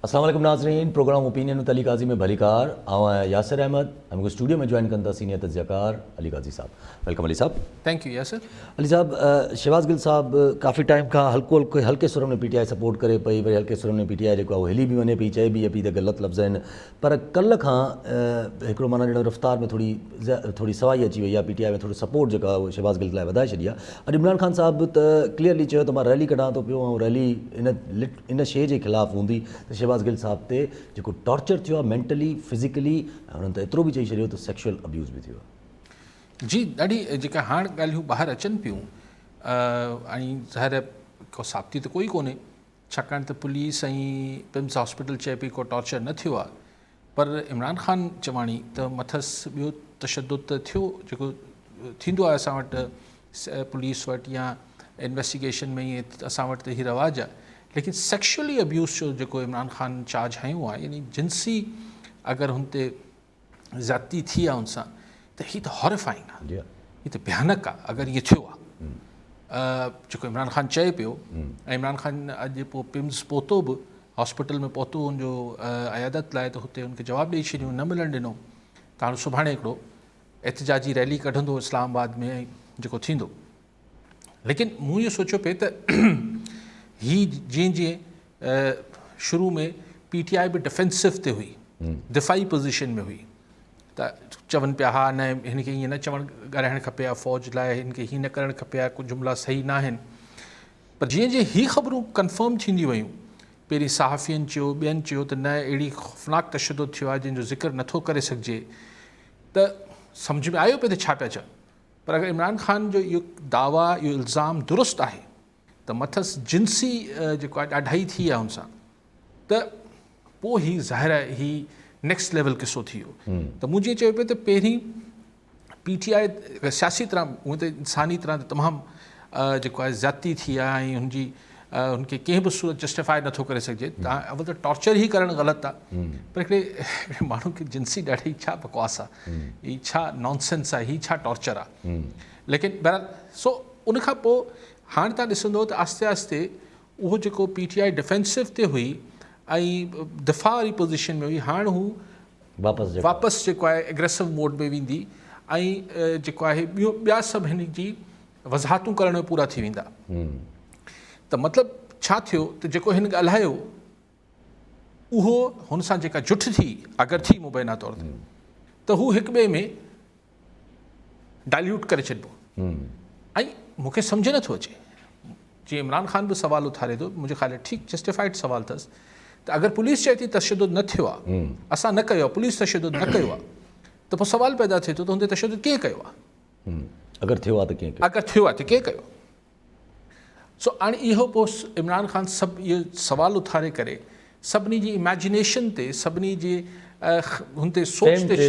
السلام عليڪم ناظرين programme opinion with Ali Qazi ۾ ڀليڪار آئون آهيان ياسر احمد ۽ مونکي اسٽوڊيو ۾ جوائن ڪن ٿا سينيئر تجزيه ڪار علي قاضي صاحب welcome Ali صاحب. Thank you Yasir. Ali صاحب شهباز گل صاحب ڪافي ٽائيم کان هلڪو هلڪو هلڪي سر ۾ پي ٽي I support ڪري پئي وري هلڪي سر ۾ پي ٽي آء جيڪو آهي اهو هلي به وڃي پئي چئي به پئي ته غلط لفظ آهن پر ڪلهه کان هڪڙو معنيٰ ڄڻ رفتار ۾ ٿوري ٿوري سوائي اچي وئي آهي پي ٽي آء ۾ ٿورو سپورٽ جيڪو آهي اهو شهباز گل لاء وڌائي ڇڏي آهي اڄ عمران خان صاحب ته ڪليئرلي چيو ته مان ريلي ڪڍان ٿو پيو ۽ ريلي ان ان شيء جي خلاف هوندي ته شهباز گل صاحب تي جيڪو ٽارچر ٿيو آهي مينٽلي فزيڪلي ۽ انهن ته ايترو به چئي ڇڏيو ته سيڪشوئل ابيوز به ٿيو آهي. جي ڏاڍي جيڪا هاڻ ڳالهيون ٻاهر اچن پيون ۽ ظاهر ڪو ثابتي ته ڪوئي ڪونهي ڇاڪاڻ ته پوليس ۽ پمز هاسپيٽل چئي پئي ڪو ٽارچر نه ٿيو آهي پر عمران خان چواڻي ته مٿس ٻيو تشدد ته ٿيو جيڪو ٿيندو آهي اسان وٽ پوليس وٽ يا انويسٽيگيشن ۾ ائين اسان وٽ ته هي رواج آهي ليڪن سيڪشولي ابيوز جو جيڪو عمران خان چارج هنيو آهي يعني جنسي اگر هن تي زيادتي ٿي آهي ان سان ته هي ته هاريفائنگ آهي هي ته ڀيانڪ آهي اگر ائين ٿيو آهي جيڪو عمران خان چئي پيو ۽ عمران خان اڄ پوء پمز پهتو به هاسپيٽل ۾ پهتو ان جو عيادت لاء ته هتي ان کي جواب ڏئي ڇڏيو نه ملڻ ڏنو ته هاڻي سڀاڻي هڪڙو احتجاجي ريلي ڪڍندو اسلام آباد ۾ جيڪو ٿيندو ليڪن مون اهو سوچيو پئي ته هي جيئن جيئن شروع ۾ پي ٽي آء به ڊفينسو تي هئي دفاعي پوزيشن ۾ هئي ته چون پيا ها نه هن کي ائين نه چوڻ ڳالهائڻ کپي ها فوج لاء هن کي هي نه ڪرڻ کپي ها ڪجهه جملا صحيح نه آهن پر جيئن جيئن هي خبرون ڪنفرم ٿينديون ويون پهرين صحافين چيو ٻين چيو ته نه اهڙي خوفناڪ تشدد ٿيو آهي جنهن جو ذڪر نٿو ڪري سگهجي ته سمجهه ۾ آيو پئي ته ڇا پيا چون پر اگر عمران خان جو اهو دعويٰ اهو الزام درست آهي ته مٿس جنسي جيڪو آهي ڏاڍائي ٿي آهي ان سان ته پوء هي ظاهر آهي هي نيڪسٽ ليول قصو ٿي ويو ته مون جيئن چيو پيو ته پهرين پي ٽي آء سياسي طرح هونئن ته انساني طرح ته تمام جيڪو آهي زيادتي ٿي آهي ۽ هن جي هن کي ڪنهن به صورت جسٽيفائي نٿو ڪري سگهجي تان اول ته ٽارچر ئي ڪرڻ غلط آهي پر هڪڙي هڪڙي ماڻهو کي جنسي ڏاڍي ڇا بڪواس آهي هي ڇا نانسينس آهي هي ڇا ٽارچر آهي ليڪن بهرحال سو ان کان پوء هاڻ تان ڏسندو ته آهستي آهستي اهو جيڪو پي ٽي آء ڊفينسو تي هئي ۽ دفاع واري پوزيشن ۾ هئي هاڻ هو واپس جيڪو آهي اگريسو موڊ ۾ ويندي ۽ جيڪو آهي ٻيو ٻيا سڀ هن جي وضاحتون ڪرڻ ۾ پورا ٿي ويندا ته مطلب ڇا ٿيو ته جيڪو هن ڳالهايو اهو هن سان جيڪا جٺ ٿي اگر ٿي مبينا طور تي ته هو هڪ ٻئي ۾ ڊائليوٽ ڪري ڇڏبو ۽ مون کي سمجهه نٿو اچي جي عمران خان به سوال اٿاري ٿو منهنجي خيال ٺيڪ جسٽيفائيڊ سوال اٿس ته اگر پوليس چئي ٿي تشدد نه ٿيو آهي اسان نه ڪيو آهي پوليس تشدد نه ڪيو آهي ته پوء سوال پيدا ٿئي ٿو ته هن تي تشدد ڪنهن ڪيو آهي اگر ٿيو آ ته ڪنهن ڪيو؟ اگر ٿيو آ ته ڪنهن ڪيو؟ سو هاڻي اهو پوء عمران خان سڀ اهو سوال اٿاري ڪري سڀني جي اميجنيشن تي سڀني جي هن تي سوچ تي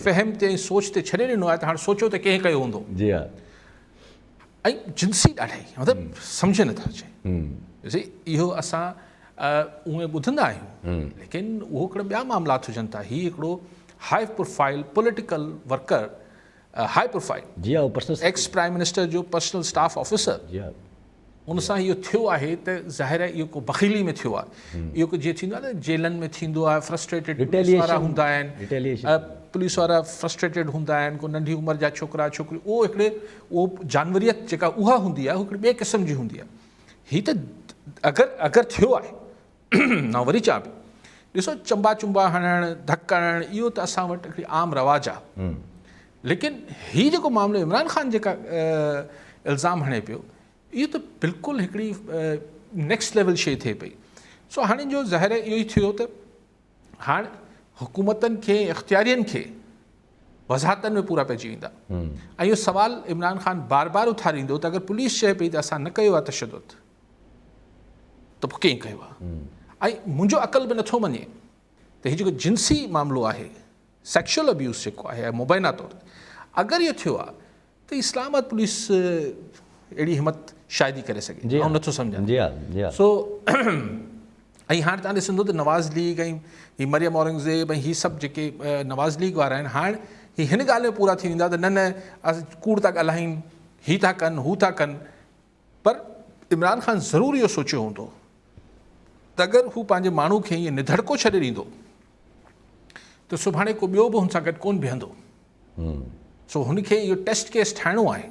فهم تي ۽ سوچ تي ڇڏي ڏنو آهي ته هاڻي سوچو ته ڪنهن ڪيو هوندو. جي ها. ۽ جنسي ڏاڍائي مطلب سمجهه نٿو اچي. اهو اسان اونئن ٻڌندا آهيون ليڪن اهو هڪڙا ٻيا معاملات هجن ٿا هي هڪڙو high profile political worker high profile جي ها پرسنل ايڪس پرائم منسٽر جو پرسنل اسٽاف آفيسر جي ها ان سان اهو ٿيو آهي ته ظاهر آهي اهو ڪو بخيلي ۾ ٿيو آهي اهو ڪو جيئن ٿيندو آهي نه جيلن ۾ ٿيندو آهي فرسٽريٽيڊ پوليس وارا هوندا آهن پوليس وارا فرسٽريٽيڊ هوندا آهن ڪو ننڍي عمر جا ڇوڪرا ڇوڪريون اهو هڪڙي اهو جانوريت جيڪا اها هوندي آهي هڪڙي ٻئي قسم جي هوندي آهي هي ته اگر اگر ٿيو آهي مان وري چوان پيو ڏسو چنبا چنبا هڻڻ ڌڪ هڻڻ اهو ته اسان وٽ هڪڙي عام رواج آهي ليڪن هي جيڪو معاملو عمران خان جيڪا الزام هڻي پيو اهو ته بلڪل هڪڙي نيڪسٽ ليول شي ٿئي پئي سو هاڻي جو ظاهر اهو ئي ٿيو ته هاڻ حڪومتن کي اختيارين کي وضاحتن ۾ پورا پئجي ويندا ۽ اهو سوال عمران خان بار بار اٿاريندو ته اگر پوليس چئي پئي ته اسان نه ڪيو آهي تشدد ته پوء ڪنهن ڪيو آهي ۽ منهنجو عقل به نٿو مڃي ته هي جيڪو جنسي معاملو آهي سيڪشل ابيوز جيڪو آهي مبينا طور تي اگر اهو ٿيو آهي ته اسلام آباد پوليس اهڙي همت شايد ئي ڪري سگهي آئون نٿو سمجهان جي ها جي ها سو ۽ هاڻ تان ڏسندو ته نواز ليگ ۽ هي مريم اورنگزيب ۽ هي سڀ جيڪي نواز ليگ وارا آهن هاڻ هي هن ڳالهه ۾ پورا ٿي ويندا ته نه نه ڪوڙ ٿا ڳالهائين هي ٿا ڪن هو ٿا ڪن پر عمران خان ضرور اهو سوچيو هوندو ته اگر هو پنهنجي ماڻهو کي ائين نڌڙڪو ڇڏي ڏيندو ته سڀاڻي ڪو ٻيو به هن سان گڏ ڪونه بيهندو. سو هن کي اهو ٽيسٽ ڪيس ٺاهڻو آهي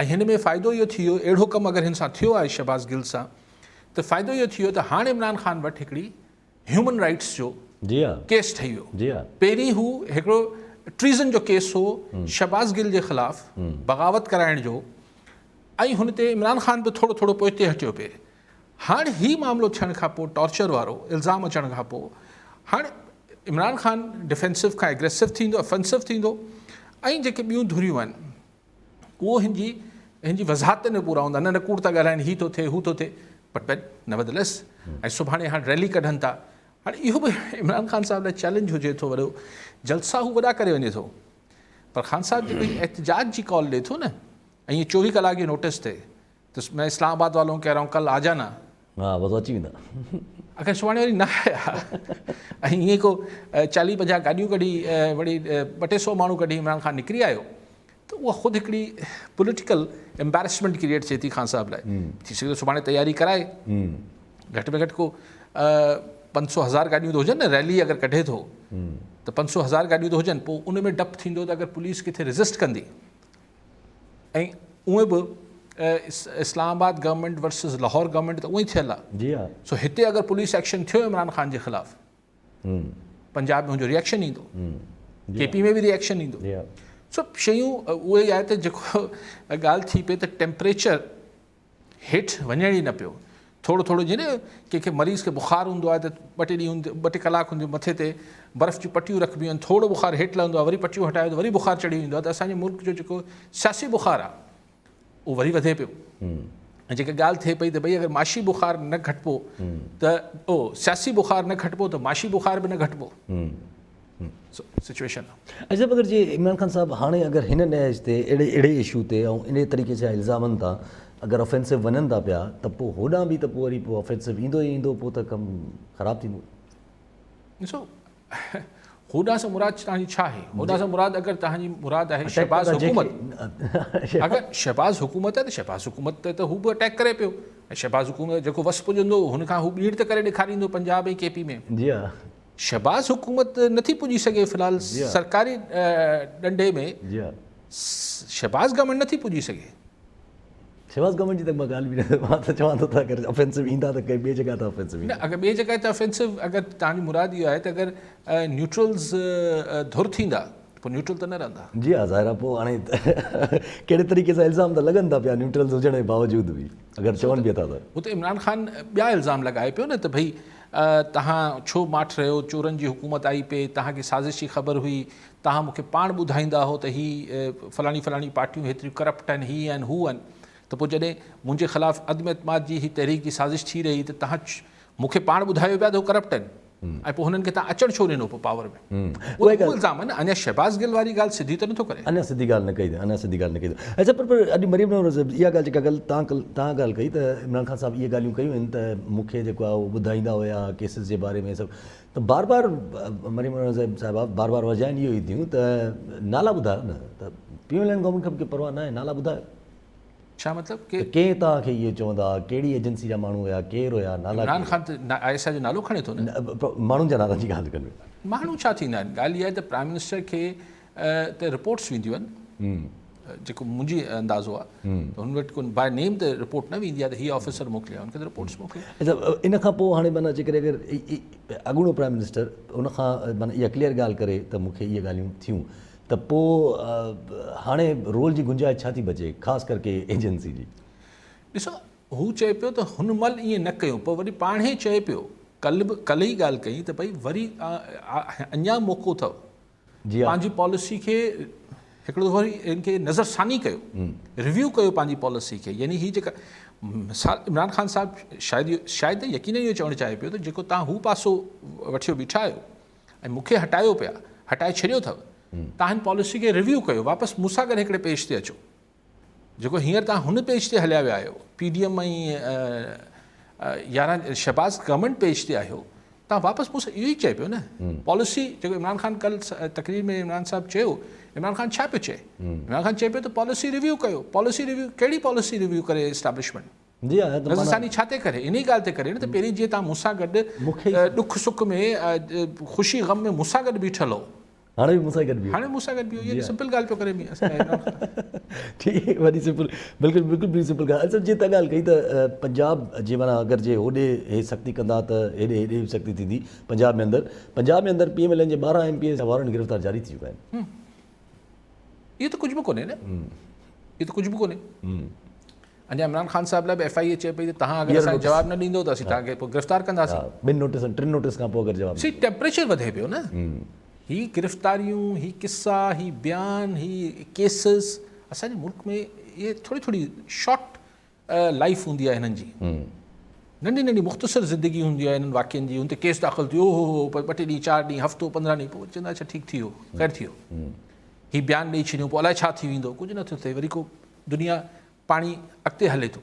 ۽ هن ۾ فائدو اهو ٿي ويو اهڙو ڪم اگر هن سان ٿيو آهي شهباز گل سان ته فائدو اهو ٿي ويو ته هاڻ عمران خان وٽ هڪڙي هيومن رائٽس جو ڪيس ٺهي ويو. پهرين هو هڪڙو ٽريزن جو ڪيس هو شهباز گل جي خلاف بغاوت ڪرائڻ جو ۽ هن تي عمران خان به ٿورو ٿورو پوئتي هٽيو پئي. هاڻ هي معاملو ٿيڻ کان پوء ٽارچر وارو الزام اچڻ کان پوء هاڻ عمران خان ڊفينسو کان اگريسو ٿيندو افنسو ٿيندو ۽ جيڪي ٻيون ڌريون آهن اهو هن جي هن جي وضاحتن ۾ پورا هوندا نه نه ڪوڙ ٿا ڳالهائن هي ٿو ٿئي هو ٿو ٿئي بٽ بٽ نيوردليس ۽ سڀاڻي هاڻ ريلي ڪڍن ٿا هاڻي اهو به عمران خان صاحب لاء چئلينج هجي ٿو وڏو جلسا هو وڏا ڪري وڃي ٿو پر خان صاحب جيڪو احتجاج جي ڪال ڏي ٿو نه ۽ 24 ڪلاڪ جي نوٽس تي ته مين اسلام آباد والون ڪهه رها هون ڪل آ جانا. ها بس اچي ويندا. اگر سڀاڻي وري نه آيا ۽ ائين ڪو چاليهه پنجاهه گاڏيون ڪڍي وري ٻه ٽي سو ماڻهو ڪڍي عمران خان نڪري آيو ته اها خود هڪڙي پوليٽيڪل امبيرسمينٽ ڪريئيٽ ٿئي ٿي خان صاحب لاء. ٿي سگهي ٿو سڀاڻي تياري ڪرائي گهٽ ۾ گهٽ ڪو پنج سو هزار گاڏيون ته هجن نه ريلي اگر ڪڍي ٿو ته پنج سو هزار گاڏيون ته هجن پوء ان ۾ ڊپ ٿيندو ته اگر پوليس ڪٿي ريزسٽ ڪندي ۽ اونئن به Islamabad government versus Lahore government ته اونئن ئي ٿيل آهي جي ها سو هتي اگر پوليس ايڪشن ٿيو عمران خان جي خلاف پنجاب ۾ هن جو ريئڪشن ايندو ڪي پي ۾ به ريئڪشن ايندو سو شيون اهي ئي آهي ته جيڪو ڳالهه ٿي پئي ته ٽيمپريچر هيٺ وڃڻ ئي نه پيو. ٿورو ٿورو جيئن نه ڪنهن کي مريض کي بخار هوندو آهي ته ٻه ٽي ڏينهن ٻه ٽي ڪلاڪ هن جي مٿي تي برف جون پٽيون رکبيون آهن ٿورو بخار هيٺ لهندو آهي وري پٽيون هٽايو ته وري بخار چڙهي ويندو آهي ته اسان جي ملڪ جو جيڪو سياسي بخار آهي اهو وري وڌي پيو ۽ جيڪا ڳالهه ٿئي پئي ته ڀئي اگر معاشي بخار نه گهٽبو ته او سياسي بخار نه گهٽبو ته معاشي بخار به نه گهٽبو. سچويشن آ. اچا مگر جي عمران خان صاحب هاڻي اگر هن نهج تي اهڙي اهڙي اشو تي ۽ انهي طريقي سان الزامن تان اگر آفينسو وڃن ٿا پيا ته پوء هوڏانهن به ته پوء وري پوء آفينسو ايندو ئي ايندو پوء ته ڪم خراب ٿيندو. ڏسو هوڏانهن سان مراد توهان جي ڇا آهي؟ هوڏانهن سان مراد اگر توهان جي مراد آهي شهباز حڪومت اگر شهباز حڪومت آهي ته شهباز حڪومت تي ته هو به اٽيڪ ڪري پيو ۽ شهباز حڪومت جيڪو وس پڄندو هن کان هو ٻيڻ ته ڪري ڏيکاريندو پنجاب ۽ ڪي پي ۾. جي ها. شهباز حڪومت نٿي پڄي سگهي في الحال سرڪاري ڏنڊي ۾ شهباز گورنمينٽ نٿي پڄي سگهي. شهباز گورنمينٽ جي ته مان ڳالهه به نه مان ته چوان ٿو ته اگر آفينسو ايندا ته ڪنهن ٻي جڳهه تان آفينسو ايندا. نه اگر ٻي جڳهه تي آفينسو اگر توهان جي مراد اهو آهي ته اگر نيوٽرلز ڌر ٿيندا پوء نيوٽرل ته نه رهندا. جي ها ظاهر آهي پوء هاڻي ڪهڙي طريقي سان الزام ته لڳن ٿا پيا نيوٽرلز هجڻ جي باوجود به اگر چون به ٿا ته. هو ته عمران خان ٻيا الزام لڳائي پيو نه ته ڀئي توهان ڇو ماٺ رهيو چورن جي حڪومت آئي پئي توهان کي سازش جي خبر هئي توهان مون کي پاڻ ٻڌائيندا هو ته هي فلاڻي فلاڻي پارٽيون هيتريون ڪرپٽ آهن هي آهن هو آهن ته پوء جڏهن منهنجي خلاف عدم اعتماد جي هي تحريڪ جي سازش ٿي رهي ته توهان مون کي پاڻ ٻڌايو پيا ته هو ڪرپٽ آهن ۽ پوء هنن کي تان اچڻ ڇو ڏنو پوء پاور ۾؟ اهو ته اهو الزام آهي نه اڃا شهباز گل واري ڳالهه سڌي ته نٿو ڪري. اڃا سڌي ڳالهه نه ڪئي اڃا سڌي ڳالهه نه ڪئي اڇا پر پر اڄ مريم نواز صاحب اها ڳالهه جيڪا ڳالهه تان تان ڳالهه ڪئي ته عمران خان صاحب اهي ڳالهيون ڪيون آهن ته مون کي جيڪو آهي اهو ٻڌائيندا هيا ڪيسز جي باري ۾ سڀ ته بار بار مريم نواز صاحب صاحبه بار بار ورجائن اهو ئي ٿيون ته نالا ٻڌايو نه ته P M L N government کي به پرواهه نه آهي نالا ٻڌايو. ڇا مطلب ڪي. ته ڪئين توهان کي اهي چوندا ها ڪهڙي ايجنسي جا ماڻهو هيا ڪير هيا نالا عمران خان ته I S I جو نالو کڻي ٿو نه. ماڻهن جا نالن جي ڳالهه ڪن. ماڻهو ڇا ٿيندا آهن ڳالهه اها آهي ته پرائم منسٽر کي ته رپورٽس وينديون آهن جيڪو منهنجي اندازو آهي ته هن وٽ ڪو باء نيم ته رپورٽ نه ويندي آهي ته هي آفيسر موڪليا هن کي ته رپورٽس موڪلي. اڇا ان کان پوء هاڻي معنيٰ جيڪڏهن اگر اڳوڻو پرائم منسٽر ان کان معنيٰ اها ڪليئر ڳالهه ڪري ته مون کي اهي ڳالهيون ٿيون ته پوء هاڻي رول جي گنجائش ڇا ٿي بچي خاص ڪر ڪي ايجنسي جي. ڏسو هو چئي پيو ته هن مهل ائين نه ڪيو پر وري پاڻهي چئي پيو ڪلهه به ڪلهه ئي ڳالهه ڪئي ته ڀئي وري اڃا موقعو اٿو پنهنجي پاليسي کي هڪڙو دفعو وري ان کي نظر ثاني ڪيو ريويو ڪيو پنهنجي پاليسي کي يعني هي جيڪا مثال عمران خان صاحب شايد شايد يقينا اهو چوڻ چاهي پيو ته جيڪو تان هو پاسو وٺيو بيٺا آهيو ۽ مون کي هٽايو پيا، هٽائي ڇڏيو اٿو، تان هن پاليسي کي ريويو ڪيو، واپس مون سان گڏ هڪڙي پيج تي اچو، جيڪو هينئر تان هن پيج تي هليا ويا آهيو، P D M ۽ 11 Shahbaz government page تي آهيو، تان واپس مون سان اهو ئي چئي پيو نه، پاليسي جيڪو عمران خان ڪل تقرير ۾ عمران صاحب چيو، عمران خان ڇا پيو چئي؟ عمران خان چئي پيو ته پاليسي ريويو ڪيو، پاليسي ريويو ڪهڙي پاليسي ريويو ڪري اسٽيبلشمينٽ؟ جي ها ته نظرثاني ڇا تي ڪري؟ انهي ڳالهه تي ڪري نه ته پهرين جيئن توهان مون سان گڏ ڏک سک ۾ خوشي غم ۾ مون سان گڏ بيٺل هو. هاڻي به مون سان گڏ بيهو. هاڻي مون سان گڏ بيهو. اها سمپل ڳالهه پيو ڪري ٺيڪ وڏي سمپل بلڪل بلڪل بي سمپل ڳالهه اصل جيئن توهان ڳالهه ڪئي ته پنجاب جي معنيٰ اگر جي هوڏي هي سختي ڪندا ته هيڏي هيڏي به سختي ٿيندي پنجاب ۾ اندر پنجاب ۾ اندر پي ايم ايل اين جي 12 ايم پي ايز جا وارنٽ گرفتار جاري ٿي چڪا آهن. اهو ته ڪجهه به ڪونهي نه اهو ته ڪجهه به ڪونهي. اڃا عمران خان صاحب لاء به ايف I اي چئي پئي ته توهان اگر اسان کي جواب نه ڏيندو ته اسين توهان کي پوء گرفتار ڪنداسين. ٻن نوٽيسن ٽن نوٽيس کان پوء اگر جواب سي ٽيمپريچر وڌي پيو نه هي گرفتاريون هي قصا هي بيان هي ڪيسز اسان جي ملڪ ۾ اهي ٿوري ٿوري شارٽ لائف هوندي آهي هنن جي ننڍي ننڍي مختصر زندگي هوندي آهي هنن واقعن جي هن تي ڪيس داخل ٿيو هو هو ٻه ٽي ڏينهن چار ڏينهن هفتو 15 ڏينهن پوء چوندا اڇا ٺيڪ ٿي ويو خير ٿي ويو هي بيان ڏئي ڇڏيون پوء الائي ڇا ٿي ويندو ڪجهه نه ٿيو ٿئي وري ڪو دنيا پاڻي اڳتي هلي ٿو.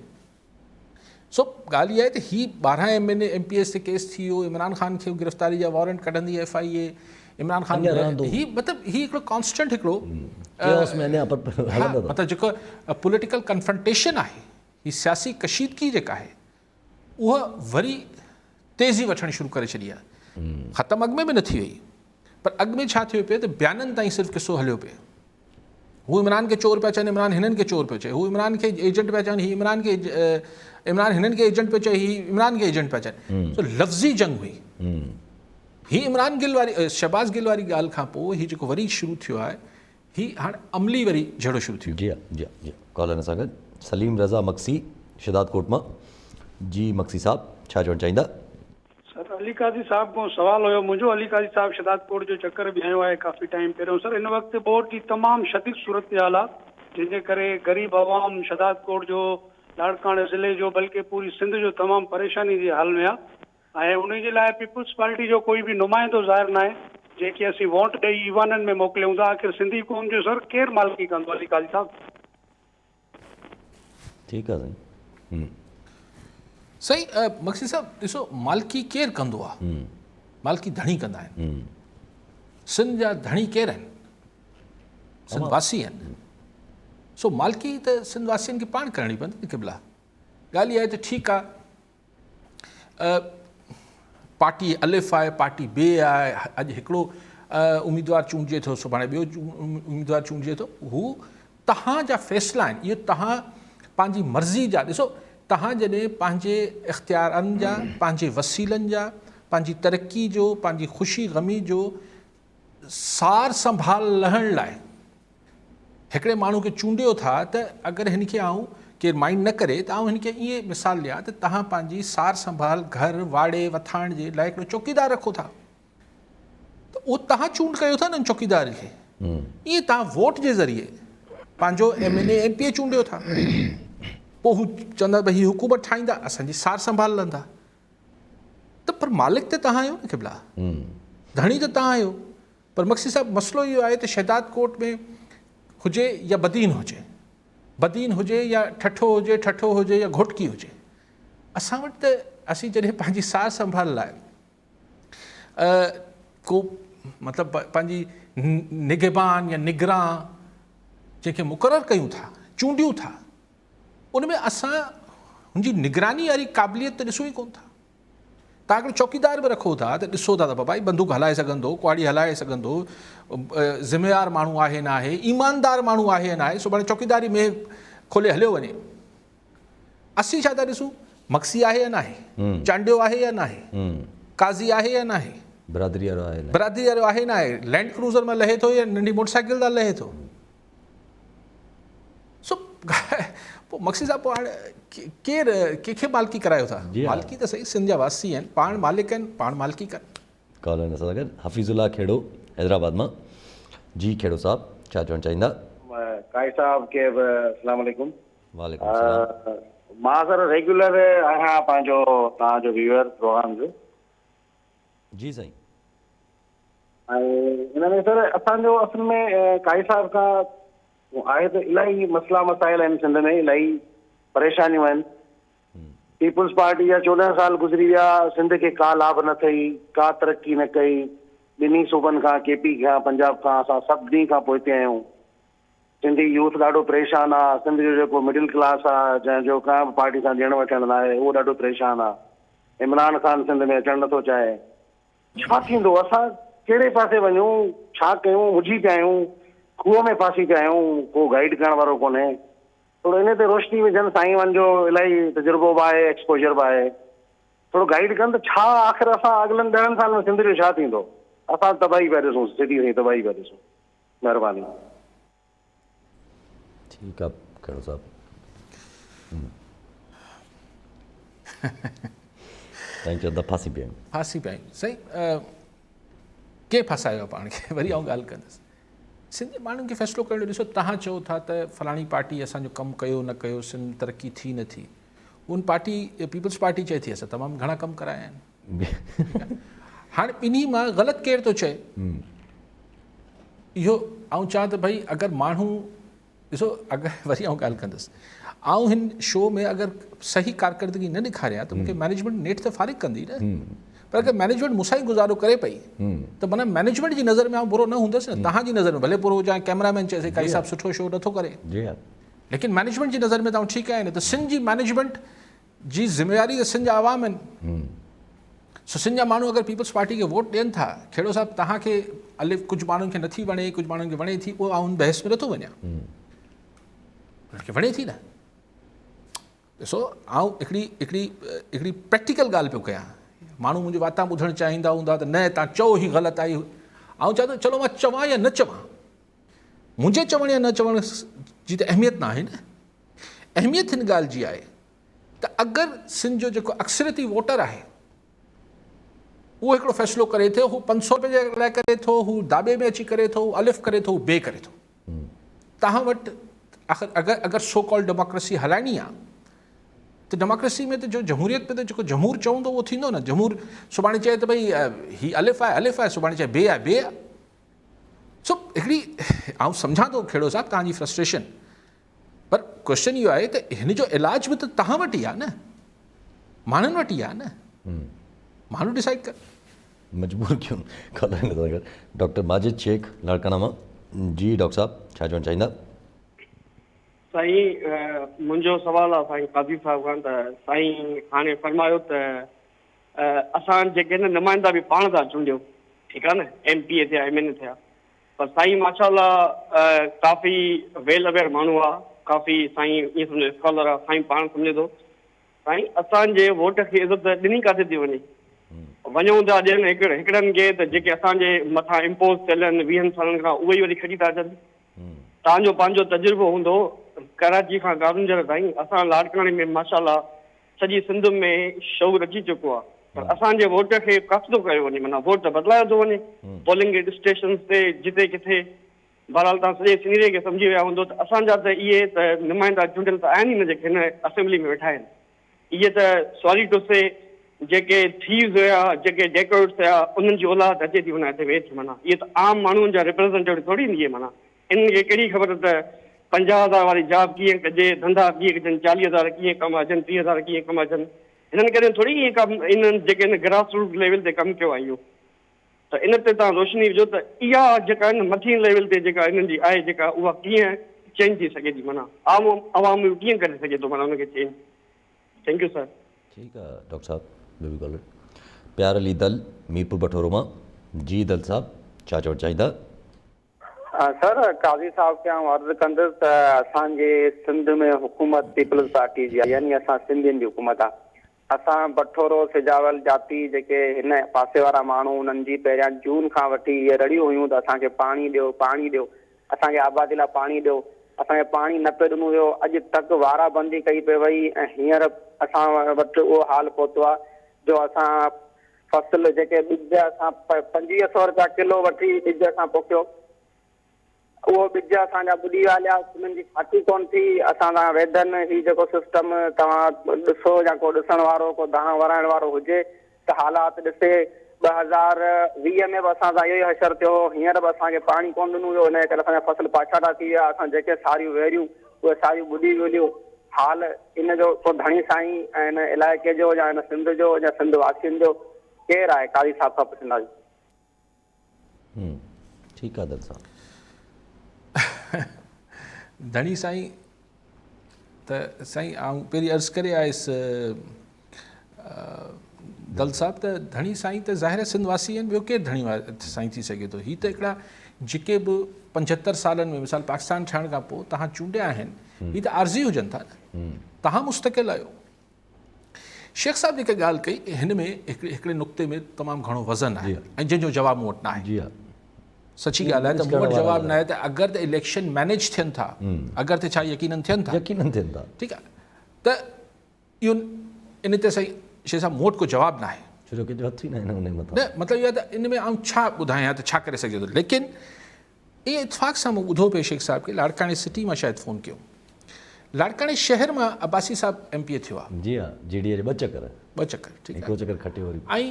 سو ڳالهه اها آهي ته هي 12 M N A M P S تي ڪيس ٿي ويو، عمران خان کي گرفتاري جا وارنٽ ڪڍندي ايف I اي، عمران خان هي مطلب هي هڪڙو ڪانسٽنٽ هڪڙو مطلب جيڪو پوليٽيڪل ڪنفرنٽيشن آهي، هي سياسي ڪشيدگي جيڪا آهي اها وري تيزي وٺڻ شروع ڪري ڇڏي آهي. ختم اڳ ۾ به نه ٿي وئي پر اڳ ۾ ڇا ٿيو پئي ته بيانن تائين صرف قصو هليو پئي. هو عمران کي چور پيا چون عمران هنن کي چور پيو چئي هو عمران کي ايجنٽ پيا چون هي عمران کي عمران هنن کي ايجنٽ پيو چئي هي عمران کي ايجنٽ پيا چون سو لفظي جنگ هئي هي عمران گل واري شهباز گل واري ڳالهه کان پوء هي جيڪو وري شروع ٿيو آهي هي هاڻ عملي وري جهيڙو شروع ٿي ويو. جي جي جي ڪالر سان گڏ سليم رضا مگسي شهداد ڪوٽ مان جي مگسي صاحب ڇا چوڻ چاهيندا. سر علي قاضي صاحب کان سوال هيو منهنجو علي قاضي صاحب شھدادڪوٽ جو چڪر به هنيو آهي ڪافي ٽائيم پهريون سر هن وقت ٻوڏ جي تمام شديد صورتحال آ جنهن جي ڪري غريب عوام شھدادڪوٽ جو لاڙڪاڻي ضلعي جو بلڪه پوري سنڌ جو تمام پريشاني جي حال ۾ آ ۽ انهي جي لاء پيپلز پارٽي جو ڪوئي به نمائندو ظاهر ناهي جنهن کي اسين ووٽ ڏئي ايوانن ۾ موڪليون ٿا آخر سنڌي قوم جو سر ڪير مالڪي ڪندو علي قاضي صاحب. ٺيڪ آ سائين. سائين مگسي صاحب ڏسو مالڪي ڪير ڪندو آ مالڪي ڌڻي ڪندا آهن سنڌ جا ڌڻي ڪير آهن سنڌ واسي آهن سو مالڪي ته سنڌ واسين کي پاڻ ڪرڻي پوندي نه قبلا ڳالهه اها آهي ته ٺيڪ آ پارٽي الف آهي پارٽي بي آهي اڄ هڪڙو اميدوار چونڊجي ٿو سڀاڻي ٻيو اميدوار چونڊجي ٿو هو تهان جا فيصلا آهن اهو تهان پنهنجي مرضي جا ڏسو تهان جڏهن پنهنجي اختيارن جا پنهنجي وسيلن جا پنهنجي ترقي جو پنهنجي خوشي غمي جو سار سنڀال لهڻ لاء هڪڙي ماڻهو کي چونڊيو ٿا ته اگر هن کي آئون ڪير مائنڊ نه ڪري ته آئون هن کي ائين مثال ڏيان ته تهان پنهنجي سار سنڀال گهر واڙي وٿاڻ جي لاء هڪڙو چوڪيدار رکو ٿا ته اهو توهان چونڊ ڪيو ٿا نه ان چوڪيدار کي ائين توهان ووٽ جي ذريعي پنهنجو M N A M P A چونڊيو ٿا پوء هو چوندا ڀئي هي حڪومت ٺاهيندا اسان جي سار سنڀال لهندا ته پر مالڪ ته توهان آهيو نه قبلا ڌڻي ته توهان آهيو پر مقصد صاحب مسئلو اهو آهي ته شهداد ڪوٽ ۾ هجي يا بدين هجي بدين هجي يا ٺٺو هجي ٺٺو هجي يا گهوٽڪي هجي اسان وٽ ته اسين جڏهن پنهنجي سار سنڀال لاء ڪو مطلب پنهنجي نگهبان يا نگران جنهن کي مقرر ڪيون ٿا چونڊيون ٿا ان ۾ اسان هن جي نگراني واري قابليت ته ڏسون ئي ڪون ٿا تان هڪڙو چوڪيدار به رکو ٿا ته ڏسو ٿا ته بابا هي بندوق هلائي سگهندو ڪهاڙي هلائي سگهندو ذميوار ماڻهو آهي نه آهي ايماندار ماڻهو آهي نه آهي سڀاڻي چوڪيداري ۾ کولي هليو وڃي اسين ڇا ٿا ڏسون مگسي آهي يا ناهي، چانڊيو آهي يا ناهي، قاضي آهي يا ناهي، برادري وارو آهي برادري وارو آهي ناهي، لينڊ ڪروزر مان لهي ٿو يا ننڍي موٽر سائيڪل تان لهي ٿو. سو پوء مگسي صاحب پوء هاڻي ڪير ڪنهن کي مالڪي ڪرايو ٿا؟ مالڪي ته سائين سنڌ جا واسي آهن، پاڻ مالڪ آهن، پاڻ مالڪي ڪن. ڪالر سان گڏ حفيظ الله کهڙو حيدرآباد مان جي کهڙو صاحب ڇا چوڻ چاهيندا. قائد صاحب کي به السلام عليڪم. وعليڪم السلام. مان سر ريگيولر آهيان پنهنجو توهان جو ويوئر پروگرام جو. جي سائين. ۽ ان ۾ سر اسان جو اصل ۾ قائد صاحب کان آهي ته الاهي مسئلا مسائل آهن سنڌ ۾ الاهي پريشانيون آهن پيپلز پارٽي جا 14 سال گذري ويا سنڌ کي ڪا لاڀ نه ٿئي ڪا ترقي نه ڪئي ٻنهي صوبن کان ڪي پي کان پنجاب کان اسان سڀني کان پوئتي آهيون. سنڌي يوٿ ڏاڍو پريشان آ، سنڌ جو جيڪو مڊل ڪلاس آ، جنهن جو ڪنهن به پارٽي سان ڏيڻ وٺڻ ناهي، اهو ڏاڍو پريشان آ. عمران خان سنڌ ۾ اچڻ نٿو چاهي. ڇا ٿيندو؟ اسان ڪهڙي پاسي وڃون، ڇا ڪيون، مجهي پيا آهيون، کوهه ۾ ڦاسي پيا آهيون، ڪو گائيڊ ڪرڻ وارو ڪونهي. ٿورو انهي تي روشني وجهن، سائين ون جو الاهي تجربو به آهي، ايڪسپوجر به آهي. ٿورو گائيڊ ڪن ته ڇا آخر اسان اڳلن ڏهن سالن ۾ سنڌ جو ڇا ٿيندو؟ اسان تباهي پيا ڏسون، سڌي سنئين تباهي پيا ڏسون. مهرباني. ٺيڪ آ کهڙو صاحب سائين چوندا ڦاسي پيا آهيون. ڦاسي پيا آهيون سائين ڪنهن ڦاسايو آهي پاڻ کي وري آئون ڳالهه ڪندس سنڌ جي ماڻهن کي فيصلو ڪرڻ ڏيو ڏسو تهان چئو ٿا ته فلاڻي پارٽي اسان جو ڪم ڪيو نه ڪيو سنڌ ترقي ٿي نه ٿي ان پارٽي پيپلز پارٽي چئي ٿي اسان تمام گهڻا ڪم ڪرايا آهن هاڻي ٻنهي مان غلط ڪير ٿو چئي اهو آئون چوان ته ڀئي اگر ماڻهو ڏسو اگر وري آئون ڳالهه ڪندس آئون هن شو ۾ اگر صحيح ڪارڪردگي نه ڏيکاريان ته مونکي مئنيجمينٽ نيٺ ته فارغ ڪندي نه پر اگر مئنيجمينٽ مون سان ئي گذارو ڪري پئي ته معنيٰ مئنيجمينٽ جي نظر ۾ آئون برو نه هوندس نه تهان جي نظر ۾ ڀلي برو هجان ڪئميرا مين چئي قاضي صاحب سٺو شو نٿو ڪري ليڪن مئنيجمينٽ جي نظر ۾ ته آئون ٺيڪ آهيان نه ته سنڌ جي مئنيجمينٽ جي ذميواري ته سنڌ جا عوام آهن. سو سنڌ جا ماڻهو اگر پيپلز پارٽي کي ووٽ ڏين ٿا، کهڙو صاحب توهان کي الف ڪجهه ماڻهن کي نٿي وڻي، ڪجهه ماڻهن کي وڻي ٿي، اهو آئون بحث ۾ نٿو وڃان. انهن کي وڻي ٿي نه. ڏسو آئون هڪڙي هڪڙي هڪڙي پريڪٽيڪل ڳالهه پيو ڪيان. ماڻهو منهنجي واتان ٻڌڻ چاهيندا هوندا ته نه توهان چئو هي غلط آهي. آئون چوان ٿو چلو مان چوان يا نه چوان، منهنجي چوڻ يا نه چوڻ جي ته اهميت ناهي نه. اهميت هن ڳالهه جي آهي ته اگر سنڌ جو جيڪو اڪثريتي ووٽر آهي اهو هڪڙو فيصلو ڪري ٿو هو پنج سو روپئي جي لاء ڪري ٿو هو داٻي ۾ اچي ڪري ٿو هو الف ڪري ٿو هو بي ڪري ٿو تهان وٽ آخر اگر اگر سو ڪال ڊيموڪريسي هلائڻي آهي ته ڊيموڪريسي ۾ ته جو جمهوريت ۾ ته جيڪو جمهور چوندو اهو ٿيندو نه جمهور سڀاڻي چئي ته ڀئي هي الف آهي الف آهي سڀاڻي چئي بي آهي بي آهي سو هڪڙي آئون سمجهان ٿو کهڙو صاحب تهان جي فرسٽريشن پر ڪوئسچن اهو آهي ته هن جو علاج به ته توهان وٽ ئي آهي نه، ماڻهن وٽ ئي آهي نه، ماڻهو ڊسائيڊ ڪن. مجبور ڪيون ڳالهائڻ سان گڏ ڊاڪٽر ماجد شيخ لاڙڪاڻا مان جي ڊاڪٽر صاحب ڇا چوڻ چاهيندا. سائين منهنجو سوال آ سائين قاضي صاحب کان ته سائين هاڻي فرمايو ته اسان جيڪي نه نمائندا به پاڻ ٿا چونڊيو ٺيڪ آ نه ايم پي اي ٿيا ايم اين اي ٿيا پر سائين ماشاء الله ڪافي ويل اويئر ماڻهو آ ڪافي سائين ائين سمجهو اسڪالر آ سائين پاڻ سمجهي ٿو سائين اسان جي ووٽ کي عزت ڏني ڪاٿي ٿي وڃي وڃون ٿا ڏين هڪ هڪڙن کي ته جيڪي اسان جي مٿان امپوز ٿيل آهن ويهن سالن کان اهي ئي وري کڄي ٿا اچن تان جو پنهنجو تجربو هوندو ڪراچي کان ڪارونجهر تائين اسان لاڙڪاڻي ۾ ماشاء الله سڄي سنڌ ۾ شعور اچي چڪو آ پر اسان جي ووٽ کي ڪاٿي ٿو ڪيو وڃي معنيٰ ووٽ ته بدلايو ٿو وڃي پولنگ اسٽيشنز تي جتي ڪٿي بهرحال توهان سڄي سنڌڙي کي سمجهي ويا هوندو ته اسان جا ته اهي ته نمائندا چونڊيل ته آهن ئي نه جيڪي هن اسيمبلي ۾ ويٺا آهن اهي ته سوري ٽو سي جيڪي ٿيوز هيا جيڪي ڊيڪوئٽس هيا انهن جي اولاد اچي ٿي معنيٰ هتي ويهي ٿي معنيٰ اهي ته عام ماڻهن جا ريپريزنٽيٽو ٿوري آهن اهي معنيٰ انهن کي ڪهڙي خبر ته 50 هزار واري جاب ڪيئن ڪجي، ڌنڌا ڪيئن ڪجن، 40 هزار ڪيئن ڪمائجن، 30 هزار ڪيئن ڪمائجن. هنن ڪڏهن ٿوري ائين ڪم انهن جيڪي هن گراس روٽ ليول تي ڪم ڪيو آهي اهو ته ان تي توهان روشني وجهو ته اها جيڪا آهي نه مٿين ليول تي جيڪا انهن جي آهي جيڪا اها ڪيئن چينج ٿي سگهي ٿي معنيٰ عام عوام اهو ڪيئن ڪري سگهي ٿو معنيٰ ان کي چينج. Thank you sir. ٺيڪ آ ڊاڪٽر صاحب ٻيو به ڪالر پيار علي دل ميرپور بٺورو مان جي دل صاحب ڇا چوڻ چاهيندا. سر قاضي صاحب کي آئون عرض ڪندس ته اسان جي سنڌ ۾ حڪومت پيپلز پارٽي جي آهي يعني اسان سنڌين جي حڪومت آهي اسان بٺورو سجاول جاتي جيڪي هن پاسي وارا ماڻهو انهن جي پهريان جون کان وٺي اهي رڙيون هيون ته اسان کي پاڻي ڏيو پاڻي ڏيو اسان کي آبادي لاء پاڻي ڏيو اسان کي پاڻي نه پئي ڏنو ويو اڄ تڪ وارا بندي ڪئي پئي وئي ۽ هينئر اسان وٽ اهو حال پهتو آهي جو اسان فصل جيڪي ٻج اسان 25 سئو رپيا ڪلو وٺي ٻج اسان پوکيو اهو ٻج اسان جا ٻڏي ويا هليا انهن جي ڇاٽي ڪونه ٿي اسان سان ويڌن هي جيڪو سسٽم توهان ڏسو يا ڪو ڏسڻ وارو ڪو دانهن ورائڻ وارو هجي ته حالات ڏسي 2020 ۾ به اسان سان اهو ئي حشر ٿيو هو هينئر به اسان کي پاڻي ڪونه ڏنو ويو ان جي ڪري اسان جا فصل پاڇاٽا ٿي ويا اسان جيڪي ساريون ويريون اهي ساريون ٻڏي ويون حال ان جو ڪو ڌڻي سائين ۽ ان علائقي جو يا ان سنڌ جو يا سنڌ واسين جو ڪير آهي قاضي صاحب کان پڇنداسين. ٺيڪ آ دل صاحب. ڌڻي سائين ته سائين آئون پهرين عرض ڪري آيس دل صاحب ته ڌڻي سائين ته ظاهر سنڌ واسي آهن ٻيو ڪير ڌڻي سائين ٿي سگهي ٿو. هي ته هڪڙا جيڪي به 75 سالن ۾ مثال پاڪستان ٺهڻ کان پوء تهان چونڊيا آهن هي ته عارضي هجن ٿا نه، تهان مستقل آهيو. شيخ صاحب جيڪا ڳالهه ڪئي هن ۾ هڪڙي نقطي ۾ تمام گهڻو وزن آهي ۽ جنهن جو جواب مون وٽ نه آهي. سچي ڳالهه آهي ته مون وٽ جواب نه آهي ته اگر ته اليڪشن مينيج ٿين ٿا، اگر ته ڇا يقينن ٿين ٿا، يقينن ٿين ٿا، ٺيڪ آهي، ته اهو ان تي سائين شيخ صاحب مون وٽ ڪو جواب نه آهي. ڇو جو ڪنهن جو هٿ ئي نه آهي ان مٿان. نه مطلب اهو آهي ته ان ۾ آئون ڇا ٻڌايان ته ڇا ڪري سگهجي ٿو. ليڪن ائين اتفاق سان مون ٻڌو پئي شيخ صاحب کي لاڙڪاڻي سٽي مان شايد فون ڪيو. لاڙڪاڻي شهر مان عباسي صاحب ايم پي اي ٿيو آهي. جي ها جي ڊي اي جا ٻه چڪر. ٻه چڪر ٺيڪ آهي. هڪڙو چڪر کٽيو وري. ۽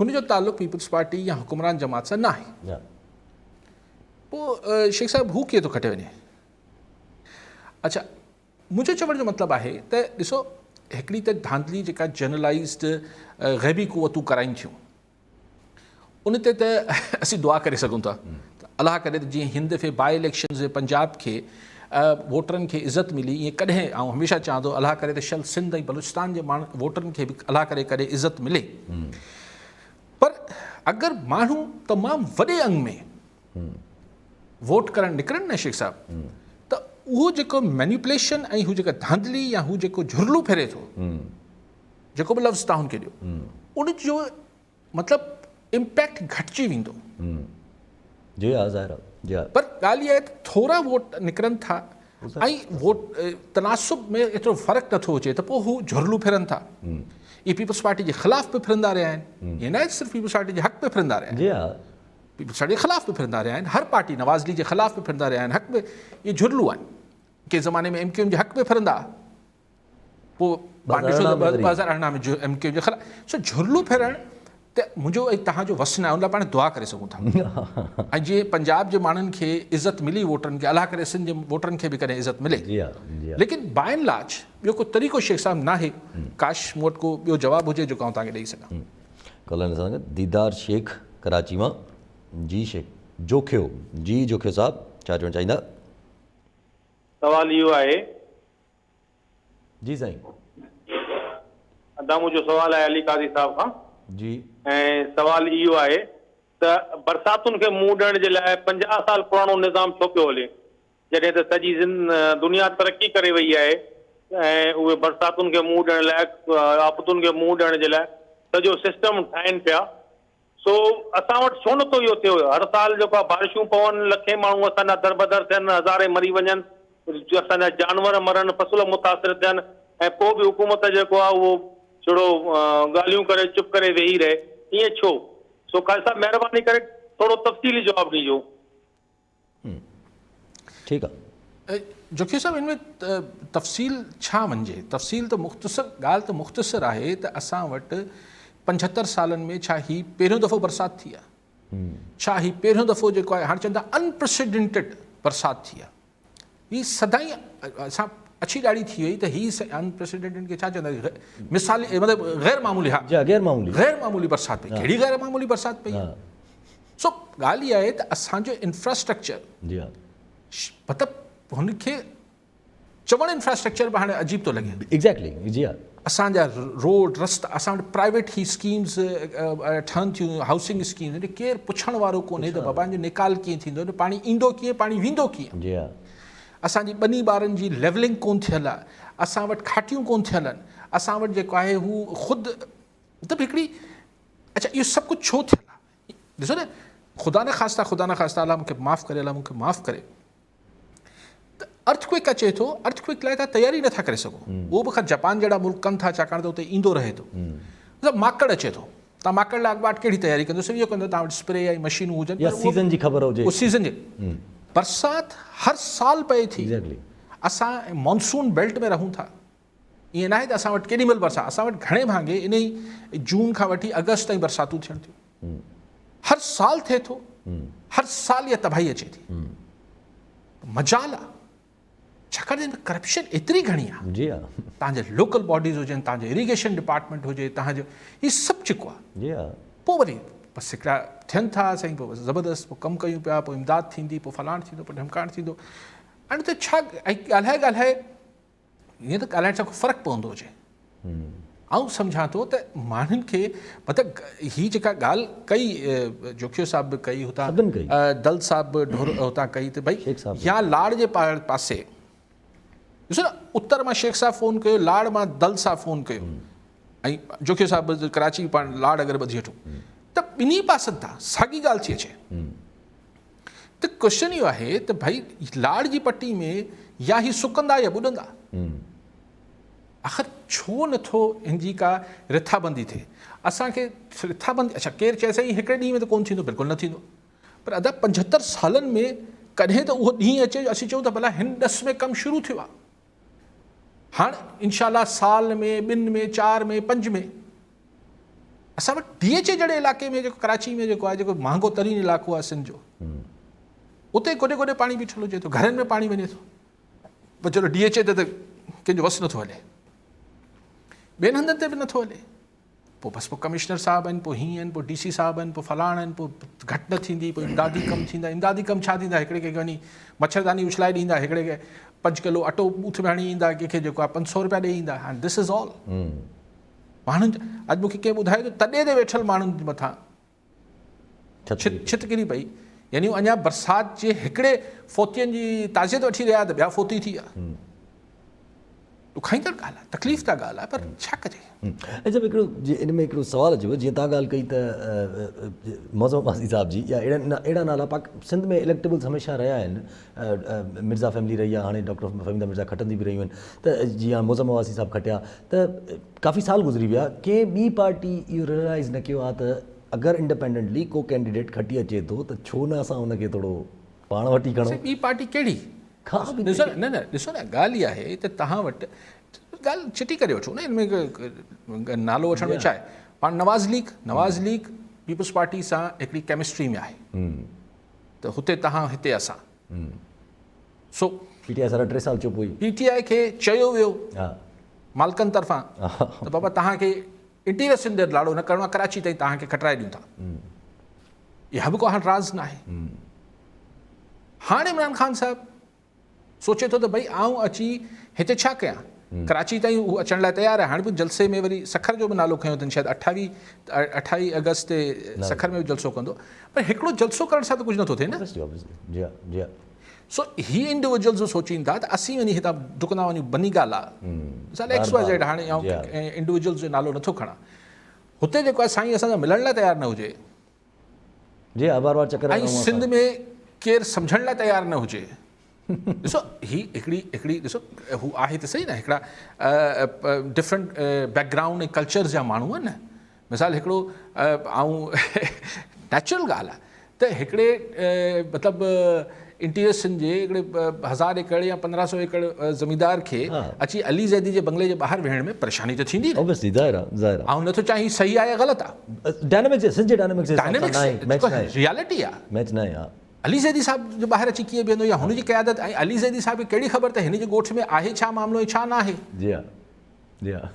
هن جو تعلق پيپلز پارٽي يا حڪمران جماعت سان نه آهي. نه. پوء شيخ صاحب هو ڪيئن ٿو کٽي وڃي؟ اڇا منهنجو چوڻ جو مطلب آهي ته ڏسو هڪڙي ته ڌانڌلي جيڪا جنرلائيزڊ غيبي قوتون ڪرائين ٿيون ان تي ته اسين دعا ڪري سگهون ٿا ته الله ڪري ته جيئن هن دفعي باء اليڪشنز ۾ پنجاب کي ووٽرن کي عزت ملي ائين ڪڏهن آئون هميشه چوان ٿو الله ڪري ته شل سنڌ ۽ بلوچستان جي ماڻهن ووٽرن کي به الله ڪري ڪڏهن عزت ملي پر اگر ماڻهو تمام وڏي انگ ۾ ووٽ ڪرڻ نڪرن نه شيخ صاحب ته اهو جيڪو مينيپوليشن ۽ هو جيڪا ڌانڌلي يا هو جيڪو جهرلو ڦري ٿو جيڪو به لفظ توهان کي ڏيو ان جو مطلب امپيڪٽ گهٽجي ويندو. جي ها ظاهر آهي جي ها. پر ڳالهه اها آهي ته ٿورا ووٽ نڪرن ٿا ۽ ووٽ تناسب ۾ ايترو فرق نٿو اچي ته پوء هو جهرلو ڦرن ٿا. اهي پيپلز پارٽي جي خلاف به ڦرندا رهيا آهن. ائين ناهي ته صرف پيپلز پارٽي جي حق ۾ ڦرندا رهيا آهن. جي ها. پيپلز پارٽي جي خلاف به ڦرندا رهيا آهن. هر پارٽي نواز ليگ جي خلاف به ڦرندا رهيا آهن. حق به اهي جهرلو آهن. ڪنهن زماني ۾ ايم ڪيو ايم جي حق ۾ ڦرندا پوء پاڻ ڏٺو ته 2018 ۾ ايم ڪيو ايم جي خلاف سو جهرلو ڦيرڻ ته منهنجو ۽ توهان جو وس نه آهي ان لاء پاڻ دعا ڪري سگهون ٿا ۽ جيئن پنجاب جي ماڻهن کي عزت ملي ووٽرن کي الله ڪري سنڌ جي ووٽرن کي به ڪڏهن عزت ملي ليڪن باء اينڊ لارج ٻيو ڪو طريقو شيخ صاحب ناهي ڪاش مون وٽ ڪو ٻيو جواب هجي جيڪو آئون توهان کي ڏئي سگهان. ڪالر سان گڏ ديدار شيخ ڪراچي مان جي شيخ جوکيو جي جوکيو صاحب ڇا چوڻ چاهيندا. سوال اهو آهي. جي سائين. ادا منهنجو سوال آهي علي قاضي صاحب کان. جي. ۽ سوال اهو آهي ته برساتن کي منهن ڏيڻ جي لاء 50 سال پراڻو نظام ڇو پيو هلي جڏهن ته سڄي دنيا ترقي ڪري وئي آهي ۽ اهي برساتن کي منهن ڏيڻ لاء آفتن کي منهن ڏيڻ جي لاء سڄو سسٽم ٺاهين پيا سو اسان وٽ ڇو نٿو اهو ٿئي؟ هر سال جيڪو آهي بارشون پون، لکين ماڻهو اسان جا دربدر ٿين، هزارين مري وڃن، اسان جا جانور مرن، فصل متاثر ٿين ۽ پوء به حڪومت جيڪو آهي اهو ڇڙو ڳالهيون ڪري چپ ڪري ويهي رهي، ائين ڇو؟ سو قاضي صاحب مهرباني ڪري ٿورو تفصيلي جواب ڏجو. ٺيڪ آ. جوکيو صاحب ان ۾ تفصيل ڇا وڃجي تفصيل ته مختصر ڳالهه ته مختصر آهي ته اسان وٽ 75 سالن ۾ ڇا هي پهريون دفعو برسات ٿي آ ڇا هي پهريون دفعو جيڪو آهي هاڻي چون ٿا انپريسيڊنٽيڊ برسات ٿي آ هي سدائين اسان اڇي ڏاڙهي ٿي وئي ته هي انپريسيڊنٽيڊ کي ڇا چوندا مثالي مطلب غير معمولي ها جي غير معمولي غير معمولي برسات پئي ڪهڙي غير معمولي برسات پئي سو ڳالهه اها آهي ته اسان جو انفراسٽرڪچر جي ها مطلب هن کي چوڻ انفراسٽرڪچر به هاڻي عجيب ٿو لڳي. ايگزيڪٽلي جي ها. اسان جا روڊ رستا اسان وٽ پرائيويٽ هي اسڪيمز ٺهن ٿيون هائوسنگ اسڪيمز ان ڪير پڇڻ وارو ڪونهي ته بابا ان جو نيڪال ڪيئن ٿيندو پاڻي ايندو ڪيئن پاڻي ويندو ڪيئن. جي ها. اسان جي ٻني ٻارن جي ليولنگ ڪون ٿيل آهي اسان وٽ کاٽيون ڪون ٿيل آهن اسان وٽ جيڪو آهي هو خود مطلب هڪڙي اڇا اهو سڀ ڪجهه ڇو ٿيل آهي ڏسو نه خدا نه خواسته خدا نه خواسته الله مونکي معاف ڪري الله مونکي معاف ڪري ته ارٿ ڪوئڪ اچي ٿو ارٿ ڪوئڪ لاء تان تياري نٿا ڪري سگهو اهو به خير جاپان جهڙا ملڪ ڪن ٿا ڇاڪاڻ ته اتي ايندو رهي ٿو مطلب ماڪڙ اچي ٿو تان ماڪڙ لاء اڳواٽ ڪهڙي تياري ڪندو صرف اهو ڪندو تان وٽ اسپري ۽ مشينون هجن يا سيزن جي خبر هجي اهو سيزن جي برسات هر سال پئي ٿي اسان مانسون بيلٽ ۾ رهون ٿا ائين ناهي ته اسان وٽ ڪيڏي مهل برسات، اسان وٽ گهڻي ڀاڱي انهي جون کان وٺي آگسٽ تائين برساتون ٿين ٿيون. هر سال ٿئي ٿو، هر سال اها تباهي اچي ٿي. مجال آ، ڇاڪاڻ ته ڪرپشن ايتري گهڻي آ. جي ها. تان جا لوڪل باڊيز هجن، تان جو اريگيشن ڊپارٽمينٽ هجي، تان جو هي سڀ جيڪو آ. جي ها. پوء وري بس هڪڙا ٿين ٿا سائين، پوء زبردست پوء ڪم ڪيون پيا، پوء امداد ٿيندي، پوء فلاڻ ٿيندو، پوء ڍمڪاڻ ٿيندو. هاڻي اتي ڇا ۽ ڳالهائي ڳالهائي ائين ته ڳالهائڻ سان ڪو فرق پوندو هجي. آئون سمجهان ٿو ته ماڻهن کي مطلب هي جيڪا ڳالهه ڪئي جوکيو صاحب به ڪئي هتان دل صاحب به ڍور هتان ڪئي ته ڀئي يا لاڙ جي پاسي ڏسو نه اتر مان شيخ صاحب فون ڪيو لاڙ مان دل صاحب فون ڪيو ۽ جوکيو صاحب به ڪراچي پاڻ لاڙ اگر ٻڌي وٺو ته ٻنهي پاسن تان ساڳي ڳالهه ٿي اچي ته ڪوشچن اهو آهي ته ڀائي لاڙ جي پٽي ۾ يا هي سڪندا يا ٻڏندا. آخر ڇو نٿو هن جي ڪا رٿابندي ٿئي. اسان کي رٿابندي اڇا ڪير چئي سائين هڪڙي ڏينهن ۾ ته ڪونه ٿيندو بلڪل نه ٿيندو پر ادا 75 سالن ۾ ڪڏهن ته اهو ڏينهن اچي جو اسين چئون ته ڀلا هن ڏس ۾ ڪم شروع ٿيو آهي. هاڻ انشاء الله سال ۾ ٻن ۾ چار ۾ پنج ۾ اسان وٽ ڊي ايڇ اي جهڙي علائقي ۾ جيڪو ڪراچي ۾ جيڪو آهي جيڪو مهانگو ترين علائقو آهي سنڌ جو اتي گوڏي گوڏي پاڻي بيٺل هجي ٿو گهرن ۾ پاڻي وڃي ٿو پر چلو ڊي ايڇ اي تي ته ڪنهن جو وس نٿو هلي ٻين هنڌن تي به نٿو هلي پوء بس پوء ڪمشنر صاحب آهن پوء هيئن آهن پوء ڊي سي صاحب آهن پوء فلاڻ آهن پوء گهٽ نه ٿيندي پوء امدادي ڪم ٿيندا امدادي ڪم ڇا ٿيندا هڪڙي کي وڃي مڇرداني اڇلائي ڏيندا هڪڙي کي 5 ڪلو اٽو ٻوٿ ۾ هڻي ايندا ڪنهن کي جيڪو آهي 500 روپيا ڏيئي ايندا هاڻي دس از آل ماڻهن اڄ مونکي ڪنهن ٻڌايو ته تڏي تي ويٺل ماڻهن جي مٿان ڇت ڪري پئي يعني اڃا برسات جي هڪڙي فوتين جي تعزيت وٺي رهيا ته ٻيا فوتي ٿي ويا. ڏکائيندڙ ڳالهه آهي، تڪليف ده ڳالهه آهي پر ڇا ڪجي. ۽ جب هڪڙو جي ان ۾ هڪڙو سوال اچي پيو جيئن توهان ڳالهه ڪئي ته معظم عباسي صاحب جي يا اهڙا اهڙا نالا پاڪ سنڌ ۾ اليڪٽيبلز هميشه رهيا آهن مرزا فيملي رهي آهي هاڻي ڊاڪٽر فهميده مرزا کٽندي به رهيون آهن ته جيئن معظم عباسي صاحب کٽيا ته ڪافي سال گذري ويا ڪنهن ٻي پارٽي اهو ريئلائز نه ڪيو آهي ته اگر انڊيپينڊنٽلي ڪو ڪينڊيڊيٽ کٽي اچي ٿو ته ڇو نه اسان ان کي ٿورو پاڻ وٽ ئي کڻون. سائين ٻي پارٽي ڪهڙي؟ ڪا به ڏسو نه نه ڏسو نه ڳالهه اها آهي ته توهان وٽ ڳالهه چٽي ڪري وٺو نه ان ۾ نالو وٺڻ ۾ ڇا آهي پاڻ Nawaz League Nawaz League Peoples Party سان هڪڙي ڪيمسٽري ۾ آهي ته هتي توهان هتي اسان سو پي ٽي آء سارا ٽي سال چپ هئي. پي ٽي آء کي چيو ويو مالڪن طرفان ته بابا توهان کي انٽيريئر سنڌ ڏي لاڙو نه ڪرڻو آهي ڪراچي تائين توهان کي کٽرائي ڏيون ٿا. اها به ڪو هاڻ راز ناهي. هاڻ عمران خان صاحب سوچي ٿو ته ڀئي آئون اچي هتي ڇا ڪيان ڪراچي تائين هو اچڻ لاء تيار آهي هاڻي به جلسي ۾ وري سکر جو به نالو کنيو اٿن شايد اٺاويهه اٺاويهه اگست تي سکر ۾ به جلسو ڪندو پر هڪڙو جلسو ڪرڻ سان ته ڪجهه نٿو ٿئي نه سو هي انڊيويجولز به سوچين ٿا ته اسين وڃي هتان ڊڪندا وڃون بني گالا مثال ايڪس واء زيڊ هاڻي آئون انڊيويجولز جو نالو نٿو کڻان هتي جيڪو آهي سائين اسان سان ملڻ لاء تيار نه هجي جي ها بار بار چڪر ۽ سنڌ ۾ ڪير سمجهڻ لاء تيار نه هجي ڏسو هي هڪڙي هڪڙي ڏسو هو آهي ته صحيح نه هڪڙا ڊفرنٽ بيڪ گرائونڊ ۽ ڪلچرز جا ماڻهو آهن نه مثال هڪڙو آئون نيچرل ڳالهه آهي ته هڪڙي مطلب انٽيريئر سنڌ جي هڪڙي هزار ايڪڙ يا 1500 ايڪڙ زميندار کي اچي علي زيدي جي بنگلي جي ٻاهر ويهڻ ۾ پريشاني ته ٿيندي نه. Obviously ظاهر آ ظاهر آ. آئون نٿو چاهيان هي صحيح آ يا غلط آ. ڊائنامڪس سنڌ جي ڊائنامڪس جي حساب سان ناهي ميچ ناهي. ريالٽي آ. ميچ ناهي ها. علي زيدي صاحب جو ٻاهر اچي ڪيئن بيهندو يا هن جي قيادت ۽ علي زيدي صاحب کي ڪهڙي خبر ته هن جي ڳوٺ ۾ آهي ڇا معاملو ۽ ڇا ناهي. جي ها جي ها.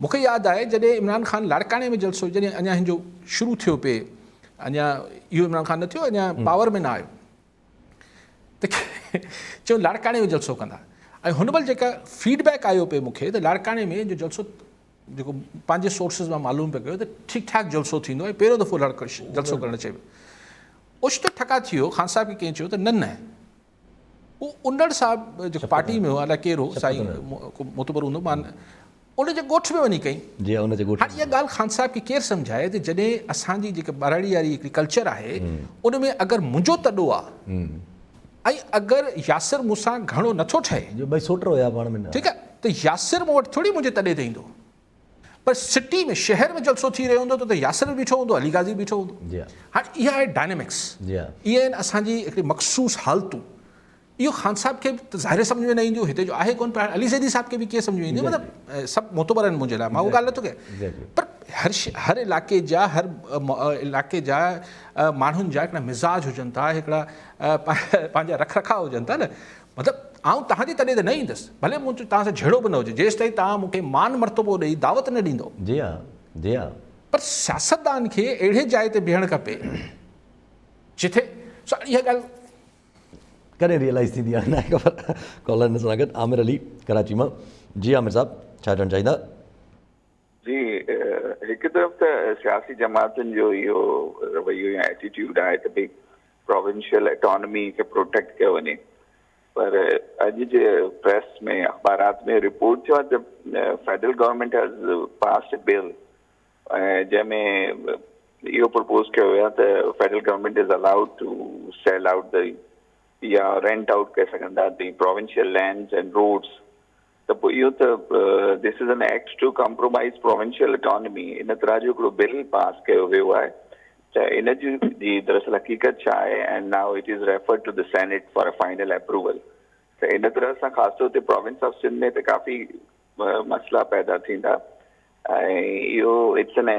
مون کي ياد آهي جڏهن عمران خان لاڙڪاڻي ۾ جلسو جڏهن اڃا هن جو شروع ٿيو پئي اڃا اهو عمران خان نه ٿيو اڃا پاور ۾ نه آيو ته چيو لاڙڪاڻي ۾ جلسو ڪندا ۽ هن مهل جيڪا فيڊ بيڪ آيو پئي مون کي ته لاڙڪاڻي ۾ جو جلسو جيڪو پنهنجي سورسز مان معلوم پئي ڪيو ته ٺيڪ ٺاڪ جلسو ٿيندو ۽ پهريون دفعو لاڙڪاڻي جلسو ڪرڻ چئي ويو اوچتو ٺڪا ٿي ويو خان صاحب کي ڪنهن چيو ته نه نه اهو انڙ صاحب جيڪو پارٽي ۾ هو الائي ڪير هو سائين ڪو معتبر هوندو مان ان جي ڳوٺ ۾ وڃي ڪئي جي ان جي ڳوٺ هاڻي اها ڳالهه خان صاحب کي ڪير سمجهائي ته جڏهن اسان جي جيڪا ٻهراڙي واري هڪڙي ڪلچر آهي ان ۾ اگر منهنجو تڏو آ ۽ اگر ياسر مون سان گهڻو نٿو ٺهي جو ٻئي سوٽ هيا پاڻ ۾ ٺيڪ آ ته ياسر مون وٽ ٿوري منهنجي تڏي تي ايندو پر سٽي ۾ شهر ۾ جلسو ٿي رهيو هوندو ته اتي ياسر به بيٺو هوندو علي غازي به بيٺو هوندو جي ها هاڻي اها آهي ڊائنامڪس جي ها اهي آهن اسان جي هڪڙي مخصوص حالتون اهو خان صاحب کي به ظاهر سمجهه ۾ نه اينديون هتي جو آهي ڪونه پر علي زيدي صاحب کي به ڪيئن سمجهه ۾ اينديون مطلب سڀ معتبر آهن منهنجي لاء مان اها ڳالهه نٿو ڪيان پر هر هر علائقي جا هر علائقي جا ماڻهن جا هڪڙا مزاج هجن ٿا هڪڙا پنهنجا رک رکاء هجن ٿا نه مطلب آئون توهان جي تڏي تي نه ايندس، ڀلي منهنجو توهان سان جهيڙو به نه هجي، جيستائين توهان مون کي مان مرتبو ڏئي دعوت نه ڏيندؤ. جي ها، جي ها. پر سياستدان کي اهڙي جاء تي بيهڻ کپي، جتي سو اها ڳالهه. ڪڏهن ريئلائز ٿيندي هاڻي ناهي خبر. ڪالر سان گڏ عامر علي ڪراچي مان. جي عامر صاحب ڇا چوڻ چاهيندا؟ جي هڪ طرف ته سياسي جماعتن جو اهو رويو يا ايٽيٽيوڊ آهي ته ڀئي پراونشل اٽانمي کي پروٽيڪٽ ڪيو وڃي پر اڄ جي پريس ۾ اخبارات ۾ رپورٽ ٿيو آهي ته federal government has passed a bill جنهن ۾ اهو پرپوز ڪيو ويو آهي ته federal government is allowed to sell out the يا رينٽ آئوٽ ڪري سگهندا the provincial lands and roads ته پوء اهو ته this is an act to compromise provincial autonomy ان طرح جو هڪڙو بل پاس ڪيو ويو آهي ته ان جي جي دراصل حقيقت ڇا آهي and now it is referred to the senate for a final approval ته ان طرح سان خاص طور تي پراونس آف سنڌ ۾ ته ڪافي مسئلا پيدا ٿيندا ۽ اهو it's an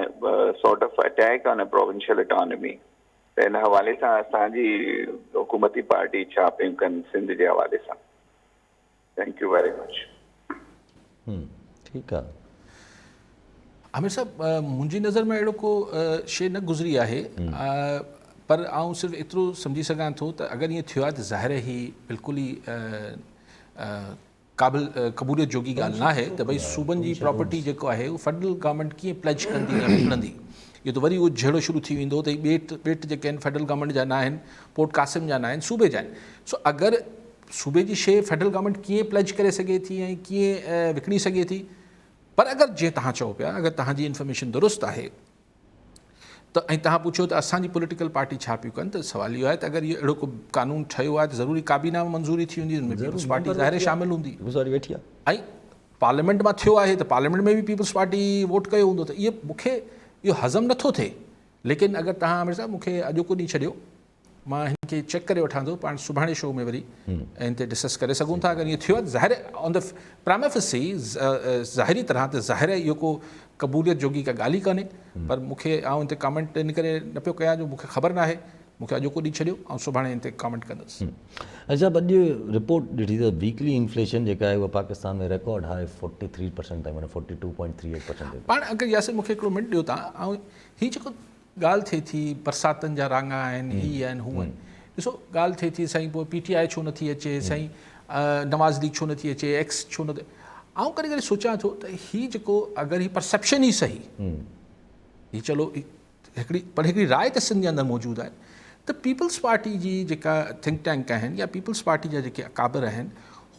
sort of attack on a provincial autonomy ته ان حوالي سان اسان جي حڪومتي پارٽي ڇا پيون ڪن سنڌ جي حوالي سان. Thank you very much. هم ٺيڪ آ. عامر صاحب منهنجي نظر ۾ اهڙو ڪو شي نه گذري آهي پر آئون صرف ايترو سمجهي سگهان ٿو ته اگر ائين ٿيو آهي ته ظاهر هي بلڪل ئي قابل قبوليت جوڳي ڳالهه ناهي ته ڀئي صوبن جي پراپرٽي جيڪو آهي اهو فيڊرل گورنمينٽ ڪيئن پليج ڪندي يا وڪڻندي اهو ته وري اهو جهيڙو شروع ٿي ويندو ته هي ٻيٽ ٻيٽ جيڪي آهن فيڊرل گورنمينٽ جا نه آهن پورٽ قاسم جا نه آهن صوبي جا آهن سو اگر صوبي جي شيء فيڊرل گورنمينٽ ڪيئن پليج ڪري سگهي ٿي ۽ ڪيئن وڪڻي سگهي ٿي پر اگر جيئن توهان چئو پيا اگر توهان جي انفارميشن درست آهي ته ۽ توهان پڇيو ته اسان جي پوليٽيڪل پارٽي ڇا پيون ڪن ته سوال اهو آهي ته اگر اهو اهڙو ڪو قانون ٺهيو آهي ته ضروري ڪابينا ۾ منظوري ٿي هوندي ان ۾ پيپلز پارٽي ظاهر شامل هوندي ۽ پارليامينٽ مان ٿيو آهي ته پارليامينٽ ۾ به پيپلز پارٽي ووٽ ڪيو هوندو ته اهو مونکي اهو هضم نٿو ٿئي ليڪن اگر توهان عامر صاحب مونکي اڄوڪو ڏينهن ڇڏيو مان هن کي چيڪ ڪري وٺان ٿو پاڻ سڀاڻي شو ۾ وري ان تي ڊسڪس ڪري سگهون ٿا اگر ائين ٿيو آهي ظاهر آن دا پرائمافسي ظاهري طرح ته ظاهر اهو ڪو قبوليت جوڳي ڪا ڳالهه ئي ڪانهي پر مون کي آئون ان تي ڪامينٽ ان ڪري نه پيو ڪيان جو مون کي خبر ناهي مون کي اڄوڪو ڏينهن ڇڏيو آئون سڀاڻي ان تي ڪامينٽ ڪندس. اچا صاحب اڄ رپورٽ ڏٺي ته ويڪلي انفليشن جيڪا آهي اها پاڪستان ۾ ريڪارڊ هاء 43% تائين معنيٰ 42.38% تي پاڻ اگر ياسر مون کي هڪڙو منٽ ڏيو تان آئون هي جيڪو ڳالهه ٿئي ٿي برساتن جا راڱا آهن هي آهن هو آهن ڏسو ڳالهه ٿئي ٿي سائين پوء پي ٽي آء ڇو نٿي اچي سائين نواز ليگ ڇو نٿي اچي ايڪس ڇو نٿي آئون ڪڏهن ڪڏهن سوچان ٿو ته هي جيڪو اگر هي پرسيپشن ئي صحيح هي چلو هڪڙي پر هڪڙي راء ته سنڌ جي اندر موجود آهي ته پيپلز پارٽي جي جيڪا ٿنڪ ٽينڪ آهن يا پيپلز پارٽي جا جيڪي اڪابر آهن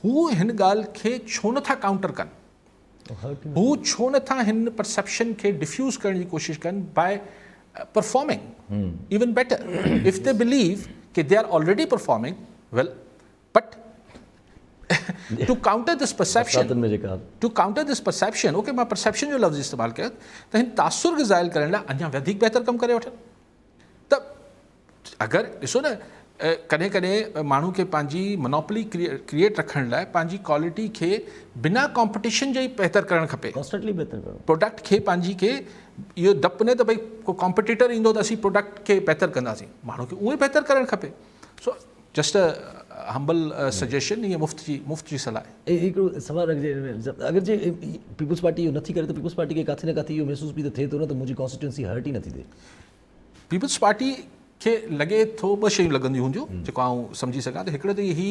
هو هن ڳالهه کي ڇو نٿا ڪائونٽر ڪن هو ڇو نه ٿا هن پرسيپشن کي ڊفيوز ڪرڻ جي ڪوشش ڪن by performing even better if they believe K they are already performing well but to counter this perception to counter this perception okay مان پرسيپشن جو لفظ استعمال ڪيو ته هن تاثر کي زائل ڪرڻ لاء اڃا وڌيڪ بهتر ڪم ڪري وٺن ته اگر ڏسو نه ڪڏهن ڪڏهن ماڻهو کي پنهنجي منوپلي ڪريئيٽ رکڻ لاء پنهنجي ڪوالٽي کي بنا ڪامپٽيشن جي ئي بهتر ڪرڻ کپي. ڪانسٽنٽلي بهتر ڪرڻو. پروڊڪٽ کي پنهنجي کي اهو ڊپ نه ته ڀئي ڪو ڪامپٽيٽر ايندو ته اسين پروڊڪٽ کي بهتر ڪنداسين ماڻهو کي اهو ئي بهتر ڪرڻ کپي سو جسٽ ا همبل سجيشن هي مفت جي مفت جي صلاح آهي. هڪڙو سوال رکجي ان ۾ اگر جي پيپلز پارٽي اهو نٿي ڪري ته پيپلز پارٽي کي ڪاٿي نه ڪاٿي اهو محسوس به ته ٿئي ٿو نه ته منهنجي ڪانسٽيٽوئنسي هرٽ ئي نٿي ٿئي. پيپلز پارٽي کي لڳي ٿو ٻه شيون لڳنديون هونديون جيڪو آئون سمجهي سگهان ته هڪڙو ته هي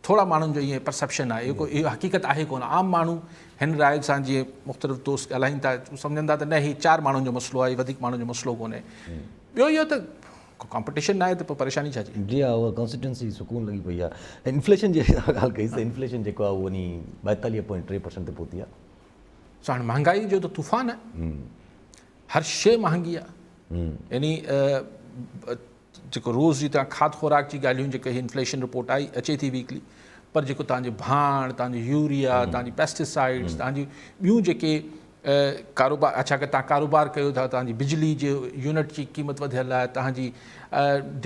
ٿورا ماڻهن جو ائين پرسيپشن آهي اهو ڪو اهو حقيقت آهي ڪونه عام ماڻهو هن راء سان جيئن مختلف دوست ڳالهائين ٿا سمجهن ٿا ته نه هي چار ماڻهن جو مسئلو آهي وڌيڪ ماڻهن جو مسئلو ڪونهي ٻيو اهو ته ڪو ڪامپٽيشن نه آهي ته پوء پريشاني ڇا جي. جي ها اها ڪانسٽيٽوئنسي سڪون لڳي پئي آهي انفليشن جي ڳالهه ڪئي ته انفليشن جيڪو آهي اهو وڃي ٻائيتاليهه پوائنٽ ٽي پرسنٽ تي پهتي آهي. سو هاڻي مهانگائي جو ته طوفان آهي هر شيء مهانگي آهي يعني جيڪو روز جي توهان کاڌ خوراڪ جي ڳالهيون جيڪي هي انفليشن رپورٽ آئي اچي ٿي ويڪلي پر جيڪو توهان جو ڀاڻ توهان جو يوريا توهان جي پيسٽيسائڊس توهان جي ٻيون جيڪي ڪاروبار اڇا اگر توهان ڪاروبار ڪيو ٿا توهان جي بجلي جي يونٽ جي قيمت وڌيل آهي توهان جي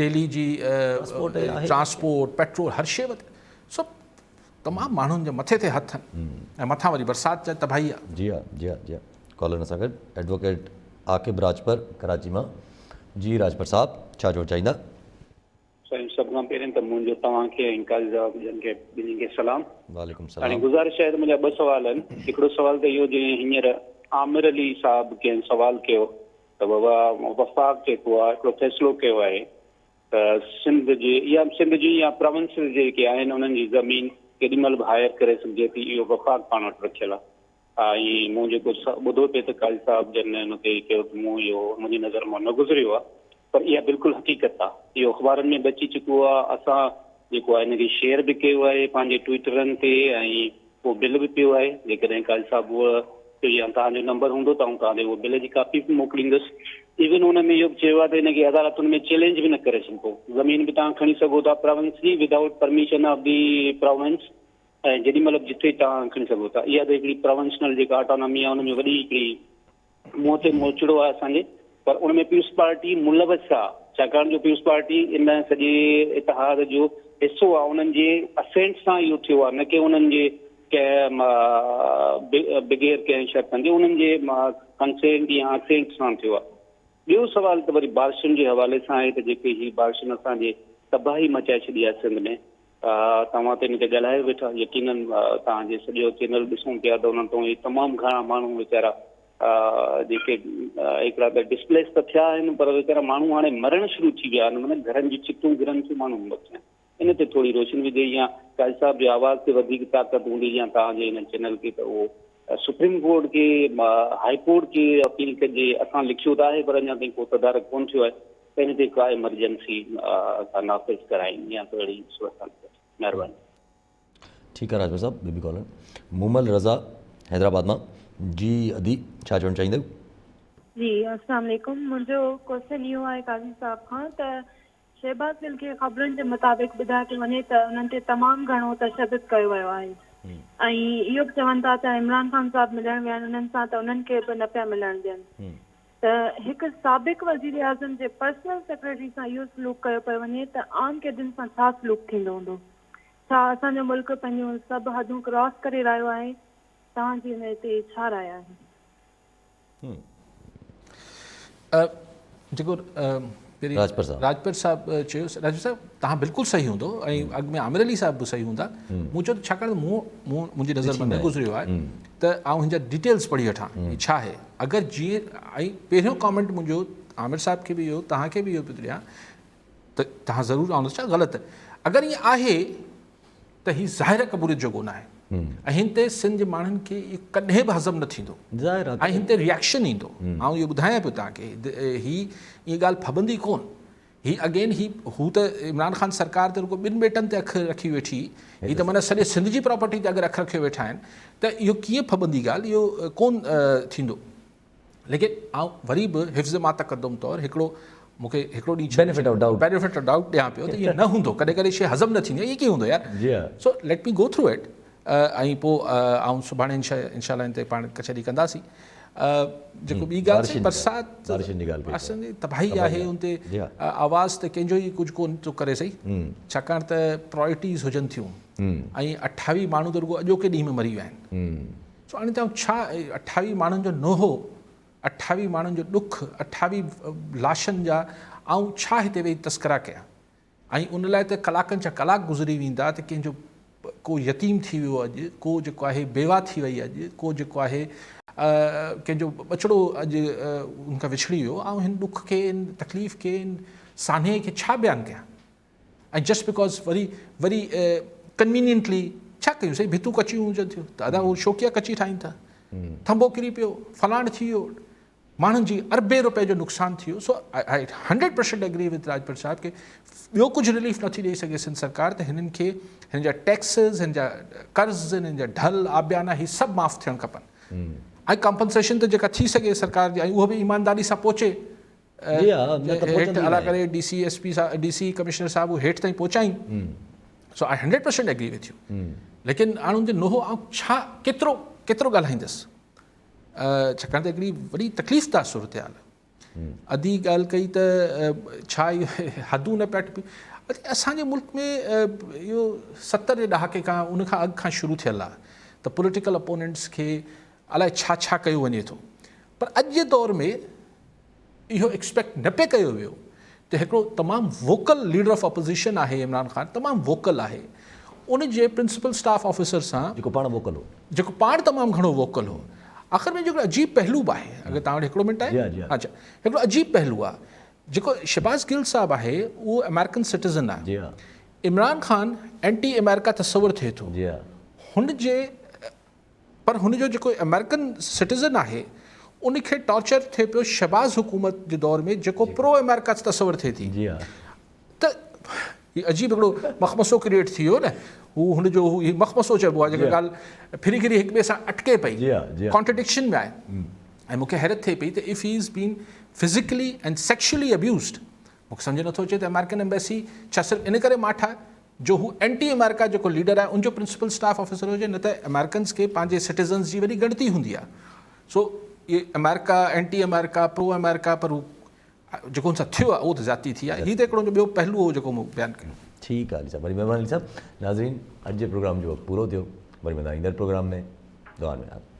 ڊيلي جي ٽرانسپورٽ پيٽرول هر شيء وڌيل سو تمام ماڻهن جي مٿي تي هٿ آهن ۽ مٿان وري برسات جا تباهي آهي. جي ها جي ها جي ها ڪالر سان گڏ ايڊووڪيٽ عاقب راڄپر ڪراچي مان جي راڄپر صاحب ڇا چوڻ چاهيندا. سائين سڀ کان پهرين ته منهنجو توهان کي ۽ قاضي صاحب جن کي ٻنهي کي سلام. وعليڪم هاڻي سلام. گذارش آهي ته منهنجا ٻه سوال آهن هڪڙو سوال ته اهو جيئن هينئر عامر علي صاحب ڪنهن سوال ڪيو ته بابا وفاق جيڪو آهي هڪڙو فيصلو ڪيو آهي ته سنڌ جي يا سنڌ جي يا پراونسز جيڪي آهن انهن جي زمين ڪيڏي مهل به هائر ڪري سگهجي ٿي اهو وفاق پاڻ وٽ رکيل آهي ۽ مون جيڪو ٻڌو پئي ته قاضي صاحب جن ان تي چيو ته مون اهو منهنجي نظر مان نه گذريو آهي پر اها بلڪل حقيقت آهي اهو اخبارن ۾ به اچي چڪو آهي اسان جيڪو آهي ان کي شيئر به ڪيو آهي پنهنجي ٽوئٽرن تي ۽ اهو بل به پيو آهي جيڪڏهن قاضي صاحب اهو يا توهان جو نمبر هوندو ته آئون توهان کي اهو بل جي ڪاپي به موڪليندس. ايون ان ۾ اهو به چيو آهي ته ان کي عدالتن ۾ چئلينج به نه ڪري سگهبو. زمين به توهان کڻي سگهو ٿا پراونس جي without permission of the province ۽ جيڏي مهل به جتي توهان کڻي سگهو ٿا. اها ته هڪڙي پراونشنل جيڪا آٽانامي آهي ان ۾ وڏي هڪڙي منهن تي موچڙو آهي اسان جي پر ان ۾ پيپلز پارٽي ملوث آهي ڇاڪاڻ جو پيپلز پارٽي ان سڄي اتحاد جو حصو آهي انهن جي اسينٽ سان اهو ٿيو آهي نه ڪي انهن جي ڪنهن بغير ڪنهن شرطن جي انهن جي ڪنسينٽ يا اسينٽ سان ٿيو آهي ٻيو سوال ته وري بارشن جي حوالي سان آهي ته جيڪي هي بارشن اسان جي تباهي مچائي ڇڏي آهي سنڌ ۾ توهان ته ان تي ڳالهايو ويٺا يقينن توهان جي سڄو چينل ڏسون پيا ته انهن تون هي تمام گهڻا ماڻهو ويچارا جيڪي هڪڙا ته ڊسپليس ته ٿيا آهن پر ويچارا ماڻهو هاڻي مرڻ شروع ٿي ويا آهن معنيٰ گهرن جون ڇتون گرن ٿيون ماڻهو مر ٿيا ان تي ٿوري روشني وجهي يا قاضي صاحب جي آواز تي وڌيڪ طاقت هوندي يا توهان جي هن چينل کي ته اهو سپريم ڪورٽ کي هائي ڪورٽ کي اپيل ڪجي اسان لکيو ته آهي پر اڃا تائين ڪو تدارڪ ڪونه ٿيو آهي ته ان تي ڪا ايمرجنسي ڪا نافذ ڪرائين يا ته اهڙي صورتحال ڪجي. مهرباني. ٺيڪ آ راجپر صاحب ٻي به ڪالر مومل رضا حيدرآباد مان جي ادي ڇا چوڻ چاهيندؤ. جي السلام عليڪم منهنجو ڪوئسچن اهو آهي قاضي صاحب کان ته شهباز گل کي خبرن جي مطابق ٻڌايو پيو وڃي ته انهن تي تمام گهڻو تشدد ڪيو ويو آهي ۽ اهو به چون ٿا ته عمران خان صاحب ملڻ ويا آهن انهن سان ته انهن کي به نه پيا ملڻ ڏين ته هڪ سابق وزيراعظم جي پرسنل سيڪريٽري سان اهو سلوڪ ڪيو پيو وڃي ته عام قيدين سان ڇا سلوڪ ٿيندو هوندو؟ ڇا اسان جو ملڪ پنهنجون سڀ حدون ڪراس ڪري رهيو آهي؟ توهان جي ان تي ڇا راء آهي؟ جيڪو راجپر صاحب چيو راجپر صاحب توهان بلڪل صحيح هوندو ۽ اڳ ۾ عامر علي صاحب به صحيح هوندا مون چيو ته ڇاڪاڻ ته مون منهنجي نظر مان نه گذريو آهي ته آئون هن جا ڊيٽيلز پڙهي وٺان هي ڇا آهي اگر جيئن ۽ پهريون ڪامينٽ منهنجو عامر صاحب کي به اهو توهان کي به اهو پيو ڏيان ته توهان ضرور آنسٽ ڇا غلط اگر ائين آهي ته هي ظاهر قبوليت جوڳو نه آهي ۽ هن تي سنڌ جي ماڻهن کي اهو ڪڏهن به هضم نه ٿيندو ۽ هن تي ريئڪشن ايندو آئون اهو ٻڌايان پيو توهان کي هي اها ڳالهه ڦٻندي ڪون هي اگين هي هو ته عمران خان سرڪار ته رڳو ٻن ٻيٽن تي اک رکي ويٺي هي ته معنيٰ سڄي سنڌ جي پراپرٽي تي اگر اک رکيو ويٺا آهن ته اهو ڪيئن ڦٻندي ڳالهه اهو ڪون ٿيندو ليڪن آئون وري به حفظ ما تقدم طور هڪڙو مون کي هڪڙو ڏينهن benefit of doubt benefit of doubt ڏيان پيو ته ائين نه هوندو ڪڏهن ڪڏهن شيء هضم نه ٿيندي آهي ائين ڪيئن هوندو يار سو let me go through it ۽ پوء آئون سڀاڻي انشاء الله ان تي پاڻ ڪچهري ڪنداسين جيڪو ٻي ڳالهه سائين برسات بارشن جي ڳالهه بارشن جي تباهي آهي ان تي آواز ته ڪنهن جو ئي ڪجهه ڪون ٿو ڪري سهي ڇاڪاڻ ته پرائرٽيز هجن ٿيون ۽ 28 ماڻهو ته رڳو اڄوڪي ڏينهن ۾ مري ويا آهن سو هاڻي ته ڇا 28 ماڻهن جو نوحو 28 ماڻهن جو ڏک 28 لاشن جا آئون ڇا هتي ويهي تذڪرا ڪيان ۽ ان لاء ته ڪلاڪن جا ڪلاڪ گذري ويندا ته ڪنهن جو ڪو يتيم ٿي ويو اڄ، ڪو جيڪو آهي بيواهه ٿي وئي اڄ، ڪو جيڪو آهي ڪنهن جو ٻچڙو اڄ ان کان وڇڙي ويو. آئون هن ڏک کي، هن تڪليف کي، هن سانحي کي ڇا بيان ڪيان؟ ۽ جسٽ because وري وري ڪنوينينٽلي ڇا ڪيون سائين ڀتون ڪچيون هجن ٿيون ته ادا هو شوقيه ڪچي ٺاهين ٿا، ٿنڀو ڪري پيو، فلاڻ ٿي ويو، ماڻهن جي اربين روپين جو نقصان ٿي ويو سو I hundred percent agree with Rajpar صاحب کي ٻيو ڪجهه رليف نٿي ڏئي سگهي سنڌ سرڪار ته هنن کي هنن جا ٽيڪسز هنن جا قرض هنن جا ڍل آبيانا هي سڀ معاف ٿيڻ کپن ۽ ڪمپنسيشن ته جيڪا ٿي سگهي سرڪار جي ۽ اهو به ايمانداري سان پهچي هيٺ اعليٰ ڪري ڊي سي ايس پي صاحب ڊي سي ڪمشنر صاحب هيٺ تائين پهچائين سو I hundred percent agree with you ليڪن هاڻ ان تي نوحو آئون ڇا ڪيترو ڪيترو ڳالهائيندس ڇاڪاڻ ته هڪڙي وڏي تڪليف ده صورتحال ادي ڳالهه ڪئي ته ڇا حدون نه پيا ٽپي ادي اسان جي ملڪ ۾ اهو 70 جي ڏهاڪي کان ان کان اڳ کان شروع ٿيل آهي ته پوليٽيڪل اپوننٽس کي الائي ڇا ڇا ڪيو وڃي ٿو پر اڄ جي دور ۾ اهو ايڪسپيڪٽ نه پئي ڪيو ويو ته هڪڙو تمام ووڪل ليڊر آف اپوزيشن آهي عمران خان تمام ووڪل آهي ان جي پرنسپل اسٽاف آفيسر سان جيڪو پاڻ ووڪل هو جيڪو پاڻ تمام گهڻو ووڪل هو آخر ۾ جيڪو عجيب پهلو به آهي اگر توهان وٽ هڪڙو منٽ آهي اڇا هڪڙو عجيب پهلو آهي جيڪو شھباز گل صاحب آهي اهو آمريڪن سٽيزن آهي. جي ها. عمران خان اينٽي آمريڪا تصور ٿئي ٿو. جي ها. هن جي پر هن جو جيڪو آمريڪن سٽيزن آهي ان کي ٽارچر ٿئي پيو شھباز حڪومت جي دور ۾ جيڪو پرو آمريڪا تصور ٿئي ٿي. جي ها. ته هي عجيب هڪڙو مخمصو ڪريئيٽ ٿي ويو نه هو هن جو هي مخمصو چئبو آهي جيڪا ڳالهه ڦري گهري هڪ ٻئي سان اٽڪي پئي ڪانٽرڊڪشن ۾ آهي ۽ مون کي حيرت ٿئي پئي ته if he is been physically and sexually abused مون کي سمجهه نٿو اچي ته آمريڪن ايمبيسي ڇا صرف ان ڪري ماٺ آهي جو هو اينٽي آمريڪا جيڪو ليڊر آهي ان جو پرنسپل اسٽاف آفيسر هجي نه ته آمريڪنز کي پنهنجي سٽيزنز جي وڏي ڳڻتي هوندي آهي سو اهي آمريڪا اينٽي آمريڪا پرو آمريڪا پر هو جيڪو هن سان ٿيو آهي اهو ته زيادتي ٿي آهي. هي ته هڪڙو ٻيو پهلو هو جيڪو مون بيان ڪيو. ٺيڪ آهي علي صاحب وڏي مهرباني علي صاحب ناظرين اڄ جي پروگرام جو وقت پورو ٿيو وري ملندا ايندڙ پروگرام ۾ دعائن ۾ ياد.